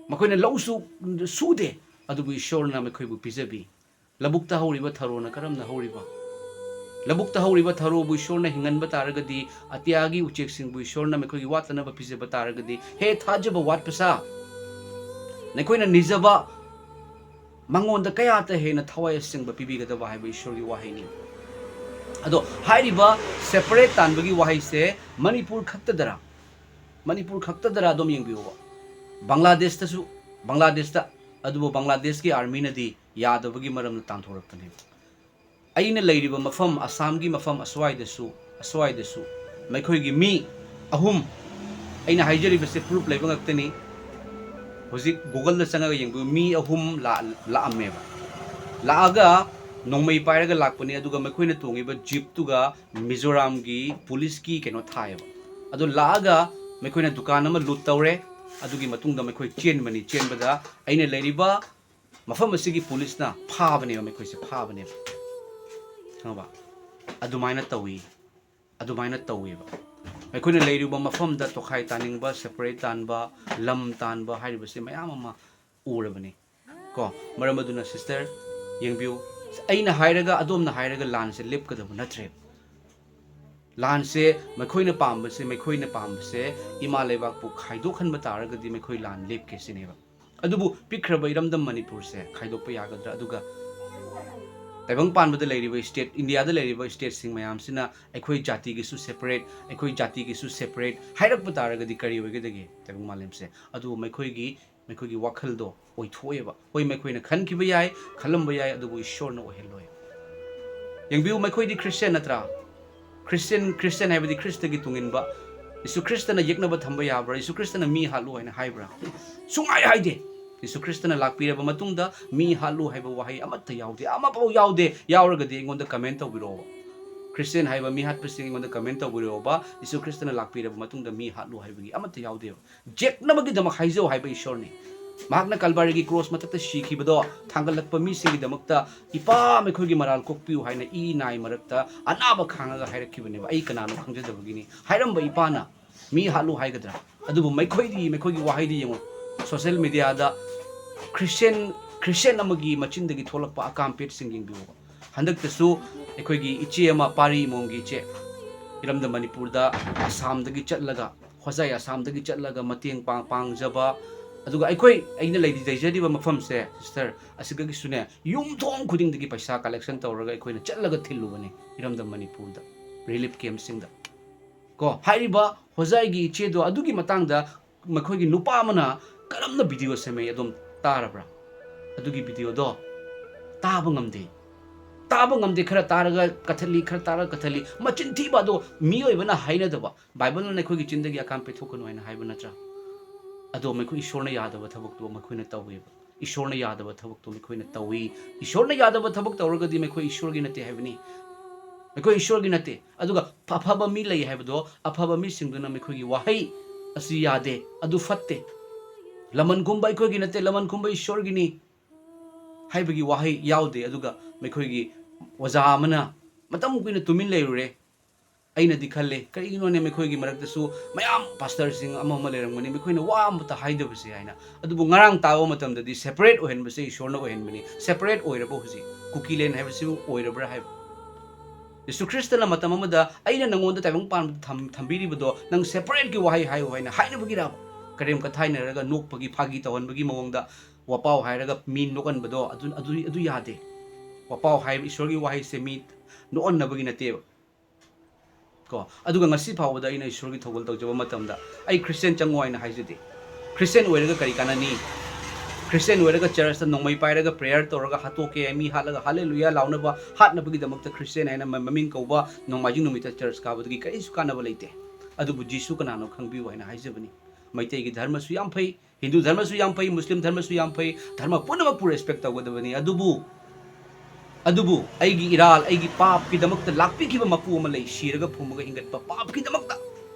ꯃꯈꯣꯏꯅ ꯂꯧꯁꯨ ꯁꯨꯗꯦ, ꯑꯗꯨꯕꯨ ꯏꯁꯣꯔꯅ ꯃꯈꯣꯏꯕꯨ ꯄꯤꯖꯕꯤ꯫ ꯂꯧꯕꯨꯛꯇ ꯍꯧꯔꯤꯕ ꯊꯔꯣꯅ ꯀꯔꯝꯅ ꯍꯧꯔꯤꯕ? ꯂꯧꯕꯨꯛꯇ ꯍꯧꯔꯤꯕ ꯊꯔꯣꯕꯨ ꯏꯁꯣꯔꯅ ꯍꯤꯡꯍꯟꯕ ꯇꯥꯔꯒꯗꯤ, ꯑꯇꯤꯌꯥꯒꯤ ꯎꯆꯦꯛꯁꯤꯡꯕꯨ ꯏꯁꯣꯔꯅ ꯃꯈꯣꯏꯒꯤ ꯋꯥꯠꯇꯅꯕ ꯄꯤꯖꯕ ꯇꯥꯔꯒꯗꯤ, ꯍꯦ ꯊꯥꯖꯕ ꯋꯥꯠꯄꯁꯥ, ꯅꯈꯣꯏꯅ ꯅꯤꯖꯕ ꯃꯉꯣꯟꯗ ꯀꯌꯥꯇ ꯍꯦꯟꯅ ꯊꯋꯥꯏ ꯑꯁꯦꯡꯕ ꯄꯤꯕꯤꯒꯗꯕ ꯍꯥꯏꯕ ꯏꯁꯣꯔꯒꯤ ꯋꯥꯍꯩꯅꯤ꯫ ꯑꯗꯣ ꯍꯥꯏꯔꯤꯕ separate ꯇꯥꯟꯕꯒꯤ ꯋꯥꯍꯩꯁꯦ ꯃꯅꯤꯄꯨꯔ ꯈꯛꯇꯗꯔ? ꯃꯅꯤꯄꯨꯔ ꯈꯛꯇꯗꯔ? ꯑꯗꯨꯝ ꯌꯦꯡꯕꯤꯌꯨꯕ꯫ ꯕꯪꯒ꯭ꯂꯥꯗꯦꯁꯇꯁꯨ, ꯕꯪꯒ꯭ꯂꯥꯗꯦꯁꯇ, ꯑꯗꯨꯕꯨ ꯕꯪꯒ꯭ꯂꯥꯗꯦꯁꯀꯤ ꯑꯥꯔꯃꯤꯅꯗꯤ ꯌꯥꯗꯕꯒꯤ ꯃꯔꯝꯅ ꯇꯥꯟꯊꯣꯔꯛꯄꯅꯦꯕ꯫ ꯑꯩꯅ ꯂꯩꯔꯤꯕ ꯃꯐꯝ, ꯑꯁꯥꯝꯒꯤ ꯃꯐꯝ ꯑꯁ꯭ꯋꯥꯏꯗꯁꯨ, ꯑꯁ꯭ꯋꯥꯏꯗꯁꯨ ꯃꯈꯣꯏꯒꯤ ꯃꯤ ꯑꯍꯨꯝ ꯑꯩꯅ ꯍꯥꯏꯖꯔꯤꯕꯁꯦ proof ꯂꯩꯕ ꯉꯥꯛꯇꯅꯤ꯫ ꯍꯧꯖꯤꯛ Google-ꯗ ꯆꯪꯉꯒ ꯌꯦꯡꯕꯤꯌꯨ, ꯃꯤ ꯑꯍꯨꯝ ꯂꯥꯛ-, ꯂꯥꯛꯑꯝꯃꯦꯕ꯫ ꯂꯥꯛꯑꯒ ꯅꯣꯡꯃꯩ ꯄꯥꯏꯔꯒ ꯂꯥꯛꯄꯅꯤ, ꯑꯗꯨꯒ ꯃꯈꯣꯏꯅ ꯇꯣꯡꯉꯤꯕ jeep-ꯇꯨꯒ ꯃꯤꯖꯣꯔꯥꯝꯒꯤ police-ꯀꯤ ꯀꯩꯅꯣ ꯊꯥꯏꯌꯦꯕ꯫ ꯑꯗꯨ ꯂꯥꯛꯑꯒ ꯃꯈꯣꯏꯅ ꯗꯨꯀꯥꯟ ꯑꯃ loot ꯇꯧꯔꯦ꯫ ꯑꯗꯨꯒꯤ ꯃꯇꯨꯡꯗ ꯃꯈꯣꯏ ꯆꯦꯟꯕꯅꯤ꯫ ꯆꯦꯟꯕꯗ ꯑꯩꯅ ꯂꯩꯔꯤꯕ ꯃꯐꯝ ꯑꯁꯤꯒꯤ police-ꯅ ꯐꯥꯕꯅꯦꯕ, ꯃꯈꯣꯏꯁꯦ ꯐꯥꯕꯅꯦꯕ, ꯈꯪꯉꯕ? ꯑꯗꯨꯃꯥꯏꯅ ꯇꯧꯏ, ꯑꯗꯨꯃꯥꯏꯅ ꯇꯧꯋꯦꯕ꯫ ꯑꯩꯈꯣꯏꯅ ꯂꯩꯔꯤꯕ ꯃꯐꯝꯗ ꯇꯣꯈꯥꯏ ꯇꯥꯅꯤꯡꯕ, separate ꯇꯥꯟꯕ, ꯂꯝ ꯇꯥꯟꯕ ꯍꯥꯏꯔꯤꯕꯁꯦ ꯃꯌꯥꯝ ꯑꯃ ꯎꯔꯕꯅꯤ꯫ ꯀꯣ, ꯃꯔꯝ ꯑꯗꯨꯅ sister, ꯌꯦꯡꯕꯤꯌꯨ, ꯑꯩꯅ ꯍꯥꯏꯔꯒ, ꯑꯗꯣꯝꯅ ꯍꯥꯏꯔꯒ ꯂꯥꯟꯁꯦ ꯂꯦꯞꯀꯗꯕ ꯅꯠꯇ꯭ꯔꯦ꯫ ꯂꯥꯟꯁꯦ ꯃꯈꯣꯏꯅ ꯄꯥꯝꯕꯁꯦ, ꯃꯈꯣꯏꯅ ꯄꯥꯝꯕꯁꯦ ꯏꯃꯥ ꯂꯩꯕꯥꯛꯄꯨ ꯈꯥꯏꯗꯣꯛꯍꯟꯕ ꯇꯥꯔꯒꯗꯤ ꯃꯈꯣꯏ ꯂꯥꯟ ꯂꯦꯞꯀꯦ ꯁꯤꯅꯦꯕ꯫ ꯑꯗꯨꯕꯨ ꯄꯤꯛꯈ꯭ꯔꯕ ꯏꯔꯝꯗꯝ ꯃꯅꯤꯄꯨꯔꯁꯦ ꯈꯥꯏꯗꯣꯛꯄ ꯌꯥꯒꯗ꯭ꯔꯥ? ꯑꯗꯨꯒ ꯇꯥꯏꯕꯪ ꯄꯥꯟꯕꯗ ꯂꯩꯔꯤꯕ state, ꯏꯟꯗꯤꯌꯥꯗ ꯂꯩꯔꯤꯕ state-ꯁꯤꯡ ꯃꯌꯥꯝꯁꯤꯅ ꯑꯩꯈꯣꯏ ꯖꯥꯇꯤꯒꯤꯁꯨ separate, ꯑꯩꯈꯣꯏ ꯖꯥꯇꯤꯒꯤꯁꯨ separate ꯍꯥꯏꯔꯛꯄ ꯇꯥꯔꯒꯗꯤ ꯀꯔꯤ ꯑꯣꯏꯒꯗꯒꯦ ꯇꯥꯏꯕꯪ ꯃꯥꯂꯦꯝꯁꯦ? ꯑꯗꯨꯕꯨ ꯃꯈꯣꯏꯒꯤ, ꯃꯈꯣꯏꯒꯤ ꯋꯥꯈꯜꯗꯣ ꯑꯣꯏꯊꯣꯛꯑꯦꯕ꯫ ꯍꯣꯏ, ꯃꯈꯣꯏꯅ ꯈꯟꯈꯤꯕ ꯌꯥꯏ, ꯈꯜꯂꯝꯕ ꯌꯥꯏ, ꯑꯗꯨꯕꯨ ꯏꯁꯣꯔꯅ ꯑꯣꯏꯍꯜꯂꯣꯏ꯫ ꯌꯦꯡꯕꯤꯌꯨ, ꯃꯈꯣꯏꯗꯤ Christian ꯅꯠꯇ꯭ꯔꯥ? Christian, Christian ꯍꯥꯏꯕꯗꯤ ꯈ꯭ꯔꯤꯁꯇꯒꯤ ꯇꯨꯡꯏꯟꯕ꯫ ꯌꯤꯁꯨ ꯈ꯭ꯔꯤꯁꯇꯅ ꯌꯦꯛꯅꯕ ꯊꯝꯕ ꯌꯥꯕ꯭ꯔꯥ? ꯌꯤꯁꯨ ꯈ꯭ꯔꯤꯁꯇꯅ ꯃꯤ ꯍꯥꯠꯂꯨ ꯍꯥꯏꯅ ꯍꯥꯏꯕ꯭ꯔꯥ? ꯁꯨꯡꯍꯥꯏ ꯍꯥꯏꯗꯦ꯫ ꯌꯤꯁꯨ ꯈ꯭ꯔꯤꯁꯇꯅ ꯂꯥꯛꯄꯤꯔꯕ ꯃꯇꯨꯡꯗ ꯃꯤ ꯍꯥꯠꯂꯨ ꯍꯥꯏꯕ ꯋꯥꯍꯩ ꯑꯃꯠꯇ ꯌꯥꯎꯗꯦ꯫ ꯑꯃꯐꯥꯎ ꯌꯥꯎꯗꯦ꯫ ꯌꯥꯎꯔꯒꯗꯤ ꯑꯩꯉꯣꯟꯗ comment ꯇꯧꯕꯤꯔꯛꯑꯣꯕ꯫ Christian ꯍꯥꯏꯕ ꯃꯤ ꯍꯥꯠꯄꯁꯤꯡ ꯑꯩꯉꯣꯟꯗ comment ꯇꯧꯕꯤꯔꯛꯑꯣꯕ꯫ ꯌꯤꯁꯨ ꯈ꯭ꯔꯤꯁꯇꯅ ꯂꯥꯛꯄꯤꯔꯕ ꯃꯇꯨꯡꯗ ꯃꯤ ꯍꯥꯠꯂꯨ ꯍꯥꯏꯕꯒꯤ ꯑꯃꯠꯇ ꯌꯥꯎꯗꯦꯕ꯫ ꯌꯦꯛꯅꯕꯒꯤꯗꯃꯛ ꯍꯥꯏꯖꯧ ꯍꯥꯏꯕ ꯏꯁꯣꯔꯅꯤ꯫ ꯃꯍꯥꯛꯅ ꯀꯜꯕꯥꯔꯤꯒꯤ ꯀ꯭ꯔꯣꯁ ꯃꯊꯛꯇ ꯁꯤꯈꯤꯕꯗꯣ ꯊꯥꯡꯒꯠꯂꯛꯄ ꯃꯤꯁꯤꯡꯒꯤꯗꯃꯛꯇ, "ꯏꯄꯥ, ꯃꯈꯣꯏꯒꯤ ꯃꯔꯥꯜ ꯀꯣꯛꯄꯤꯌꯨ" ꯍꯥꯏꯅ ꯏ ꯅꯥꯏ ꯃꯔꯛꯇ ꯑꯅꯥꯕ ꯈꯥꯡꯉꯒ ꯍꯥꯏꯔꯛꯈꯤꯕꯅꯦꯕ, "ꯑꯩ ꯀꯅꯥꯅꯣ ꯈꯪꯖꯗꯕꯒꯤꯅꯤ" ꯍꯥꯏꯔꯝꯕ ꯏꯄꯥꯅ ꯃꯤ ꯍꯥꯠꯂꯨ ꯍꯥꯏꯒꯗ꯭ꯔꯥ? ꯑꯗꯨꯕꯨ ꯃꯈꯣꯏꯗꯤ, ꯃꯈꯣꯏꯒꯤ ꯋꯥꯍꯩꯗꯤ ꯌꯦꯡꯉꯨ, social media-ꯗ Christian, Christian ꯑꯃꯒꯤ ꯃꯆꯤꯟꯗꯒꯤ ꯊꯣꯛꯂꯛꯄ ꯑꯀꯥꯝꯄꯦꯠꯁꯤꯡ ꯌꯦꯡꯕꯤꯌꯨꯕ꯫ ꯍꯟꯗꯛꯇꯁꯨ ꯑꯩꯈꯣꯏꯒꯤ ꯏꯆꯦ ꯑꯃ, ꯄꯥꯔꯤ ꯏꯃꯣꯝꯒꯤ ꯏꯆꯦ, ꯏꯔꯝꯗꯝ ꯃꯅꯤꯄꯨꯔꯗ ꯑꯁꯥꯝꯗꯒꯤ ꯆꯠꯂꯒ, ꯍꯣꯖꯥꯏ ꯑꯁꯥꯝꯗꯒꯤ ꯆꯠꯂꯒ ꯃꯇꯦꯡ ꯄꯥꯡ-, ꯄꯥꯡꯖꯕ, ꯑꯗꯨꯒ ꯑꯩꯈꯣꯏ, ꯑꯩꯅ ꯂꯩꯔꯤ-, ꯂꯩꯖꯔꯤꯕ ꯃꯐꯝꯁꯦ, sister, ꯑꯁꯤꯗꯒꯤꯁꯨꯅꯦ, ꯌꯨꯝꯊꯣꯡ ꯈꯨꯗꯤꯡꯗꯒꯤ ꯄꯩꯁꯥ collection ꯇꯧꯔꯒ ꯑꯩꯈꯣꯏꯅ ꯆꯠꯂꯒ ꯊꯤꯜꯂꯨꯕꯅꯤ ꯏꯔꯝꯗꯝ ꯃꯅꯤꯄꯨꯔꯗ, relief camp-ꯁꯤꯡꯗ꯫ ꯀꯣ, ꯍꯥꯏꯔꯤꯕ ꯍꯣꯖꯥꯏꯒꯤ ꯏꯆꯦꯗꯣ, ꯑꯗꯨꯒꯤ ꯃꯇꯥꯡꯗ ꯃꯈꯣꯏꯒꯤ ꯅꯨꯄꯥ ꯑꯃꯅ ꯀꯔꯝꯅ video ꯁꯦꯝꯃꯛꯏ, ꯑꯗꯨꯝ ꯇꯥꯔꯕ꯭ꯔꯥ? ꯑꯗꯨꯒꯤ video-ꯗꯣ ꯇꯥꯕ ꯉꯝꯗꯦ꯫ ꯇꯥꯕ ꯉꯝꯗꯦ, ꯈꯔ ꯇꯥꯔꯒ ꯀꯊꯠꯂꯤ, ꯈꯔ ꯇꯥꯔꯒ ꯀꯊꯠꯂꯤ, ꯃꯆꯤꯟ ꯊꯤꯕ ꯑꯗꯣ ꯃꯤꯑꯣꯏꯕꯅ ꯍꯥꯏꯅꯗꯕ꯫ ꯕꯥꯏꯕꯜꯅ ꯑꯩꯈꯣꯏꯒꯤ ꯆꯤꯟꯗꯒꯤ ꯑꯀꯥꯝ ꯄꯦꯊꯣꯛꯀꯅꯨ ꯍꯥꯏꯅ ꯍꯥꯏꯕ ꯅꯠꯇ꯭ꯔꯥ? ꯑꯗꯣ ꯃꯈꯣꯏ ꯏꯁꯣꯔꯅ ꯌꯥꯗꯕ ꯊꯕꯛꯇꯣ ꯃꯈꯣꯏꯅ ꯇꯧꯋꯦꯕ꯫ ꯏꯁꯣꯔꯅ ꯌꯥꯗꯕ ꯊꯕꯛꯇꯣ ꯃꯈꯣꯏꯅ ꯇꯧꯏ꯫ ꯏꯁꯣꯔꯅ ꯌꯥꯗꯕ ꯊꯕꯛ ꯇꯧꯔꯒꯗꯤ ꯃꯈꯣꯏ ꯏꯁꯣꯔꯒꯤ ꯅꯠꯇꯦ ꯍꯥꯏꯕꯅꯤ꯫ ꯃꯈꯣꯏ ꯏꯁꯣꯔꯒꯤ ꯅꯠꯇꯦ꯫ ꯑꯗꯨꯒ ꯑꯐꯕ ꯃꯤ ꯂꯩ ꯍꯥꯏꯕꯗꯣ, ꯑꯐꯕ ꯃꯤꯁꯤꯡꯗꯨꯅ ꯃꯈꯣꯏꯒꯤ ꯋꯥꯍꯩ ꯑꯁꯤ ꯌꯥꯗꯦ, ꯑꯗꯨ ꯐꯠꯇꯦ, ꯂꯃꯟ ꯈꯨꯝꯕ ꯑꯩꯈꯣꯏꯒꯤ ꯅꯠꯇꯦ, ꯂꯃꯟ ꯈꯨꯝꯕ ꯏꯁꯣꯔꯒꯤꯅꯤ ꯍꯥꯏꯕꯒꯤ ꯋꯥꯍꯩ ꯌꯥꯎꯗꯦ꯫ ꯑꯗꯨꯒ ꯃꯈꯣꯏꯒꯤ ꯑꯣꯖꯥ ꯑꯃꯅ ꯃꯇꯝ ꯀꯨꯏꯅ ꯇꯨꯃꯤꯟ ꯂꯩꯔꯨꯔꯦ꯫ ꯑꯩꯅꯗꯤ ꯈꯜꯂꯦ, ꯀꯔꯤꯒꯤꯅꯣꯅꯦ ꯃꯈꯣꯏꯒꯤ ꯃꯔꯛꯇꯁꯨ ꯃꯌꯥꯝ ꯄꯥꯁꯇꯔꯁꯤꯡ ꯑꯃ ꯑꯃ ꯂꯩꯔꯝꯒꯅꯤ, ꯃꯈꯣꯏꯅ ꯋꯥ ꯑꯃꯇ ꯍꯥꯏꯗꯕꯁꯦ ꯍꯥꯏꯅ꯫ ꯑꯗꯨꯕꯨ ꯉꯔꯥꯡ ꯇꯥꯕ ꯃꯇꯝꯗꯗꯤ separate ꯑꯣꯏꯍꯟꯕꯁꯦ ꯏꯁꯣꯔꯅ ꯑꯣꯏꯍꯟꯕꯅꯤ꯫ Separate ꯑꯣꯏꯔꯕ ꯍꯧꯖꯤꯛ ꯀꯨꯀꯤꯂꯦꯟ ꯍꯥꯏꯕꯁꯤꯕꯨ ꯑꯣꯏꯔꯕ꯭ꯔꯥ ꯍꯥꯏꯕ? ꯌꯦꯁꯨ ꯈ꯭ꯔꯤꯁꯇꯅ ꯃꯇꯝ ꯑꯃꯗ ꯑꯩꯅ ꯅꯉꯣꯟꯗ ꯇꯥꯏꯕꯪ ꯄꯥꯟꯕꯗ ꯊꯝ-, ꯊꯝꯕꯤꯔꯤꯕꯗꯣ ꯅꯪ separateꯀꯤ ꯋꯥꯍꯩ ꯍꯥꯏꯌꯨ ꯍꯥꯏꯅ ꯍꯥꯏꯅꯕꯒꯤꯔꯕ? ꯀꯔꯦꯝ ꯀꯊꯥꯏꯅꯔꯒ ꯅꯣꯛꯄꯒꯤ, ꯐꯥꯒꯤ ꯇꯧꯍꯟꯕꯒꯤ ꯃꯑꯣꯡꯗ ꯋꯥꯄꯥꯎ ꯍꯥꯏꯔꯒ ꯃꯤ ꯅꯣꯛꯍꯟꯕꯗꯣ ꯑꯗꯨ, ꯑꯗꯨ, ꯑꯗꯨ ꯌꯥꯗꯦ꯫ ꯋꯥꯄꯥꯎ ꯍꯥꯏꯕ ꯏꯁꯣꯔꯒꯤ ꯋꯥꯍꯩꯁꯦ ꯃꯤ ꯅꯣꯛꯍꯟꯅꯕꯒꯤ ꯅꯠꯇꯦꯕ꯫ ꯀꯣ, ꯑꯗꯨꯒ ꯉꯁꯤ ꯐꯥꯎꯕꯗ ꯑꯩꯅ ꯏꯁꯣꯔꯒꯤ ꯊꯧꯒꯜ ꯇꯧꯖꯕ ꯃꯇꯝꯗ ꯑꯩ ꯈ꯭ꯔꯤꯁꯇꯤꯌꯥꯟ ꯆꯪꯉꯣ ꯍꯥꯏꯅ ꯍꯥꯏꯖꯗꯦ꯫ ꯈ꯭ꯔꯤꯁꯇꯤꯌꯥꯟ ꯑꯣꯏꯔꯒ ꯀꯔꯤ ꯀꯥꯟꯅꯅꯤ? ꯈ꯭ꯔꯤꯁꯇꯤꯌꯥꯟ ꯑꯣꯏꯔꯒ ꯆꯔꯆꯇ ꯅꯣꯡꯃꯩ ꯄꯥꯏꯔꯒ prayer ꯇꯧꯔꯒ ꯍꯥꯠꯇꯣꯛꯀꯦ, ꯃꯤ ꯍꯥꯠꯂꯒ ꯍꯥꯂꯦꯂꯨꯌꯥ ꯂꯥꯎꯅꯕ, ꯍꯥꯠꯅꯕꯒꯤꯗꯃꯛꯇ ꯈ꯭ꯔꯤꯁꯇꯤꯌꯥꯟ ꯍꯥꯏꯅ ꯃ-, ꯃꯃꯤꯡ ꯀꯧꯕ ꯅꯣꯡꯃꯥꯏꯖꯤꯡ ꯅꯨꯃꯤꯠꯇ ꯆꯔꯆ ꯀꯥꯕꯗꯒꯤ ꯀꯔꯤꯁꯨ ꯀꯥꯟꯅꯕ ꯂꯩꯇꯦ꯫ ꯑꯗꯨꯕꯨ ꯖꯤꯁꯨ ꯀꯅꯥꯅꯣ ꯈꯪꯕꯤꯌꯨ ꯍꯥꯏꯅ ꯍꯥꯏꯖꯕꯅꯤ꯫ ꯃꯩꯇꯩꯒꯤ ꯙꯔꯃꯁꯨ ꯌꯥꯝ ꯐꯩ, ꯍꯤꯟꯗꯨ ꯙꯔꯃꯁꯨ ꯌꯥꯝ ꯐꯩ, ꯃꯨꯁꯂꯤꯝ ꯙꯔꯃꯁꯨ ꯌꯥꯝ ꯐꯩ, ꯙꯔꯃ ꯄꯨꯝꯅꯃꯛꯄꯨ respect ꯇꯧꯒꯗꯕꯅꯤ꯫ ꯑꯗꯨꯕꯨ, ꯑꯗꯨꯕꯨ ꯑꯩꯒꯤ ꯏꯔꯥꯜ, ꯑꯩꯒꯤ ꯄꯥꯞꯀꯤꯗꯃꯛꯇ ꯂꯥꯛꯄꯤꯈꯤꯕ ꯃꯄꯨ ꯑꯃ ꯂꯩ, ꯁꯤꯔꯒ ꯐꯨꯝꯃꯒ ꯍꯤꯡꯒꯠꯄ ꯄꯥꯞꯀꯤꯗꯃꯛꯇ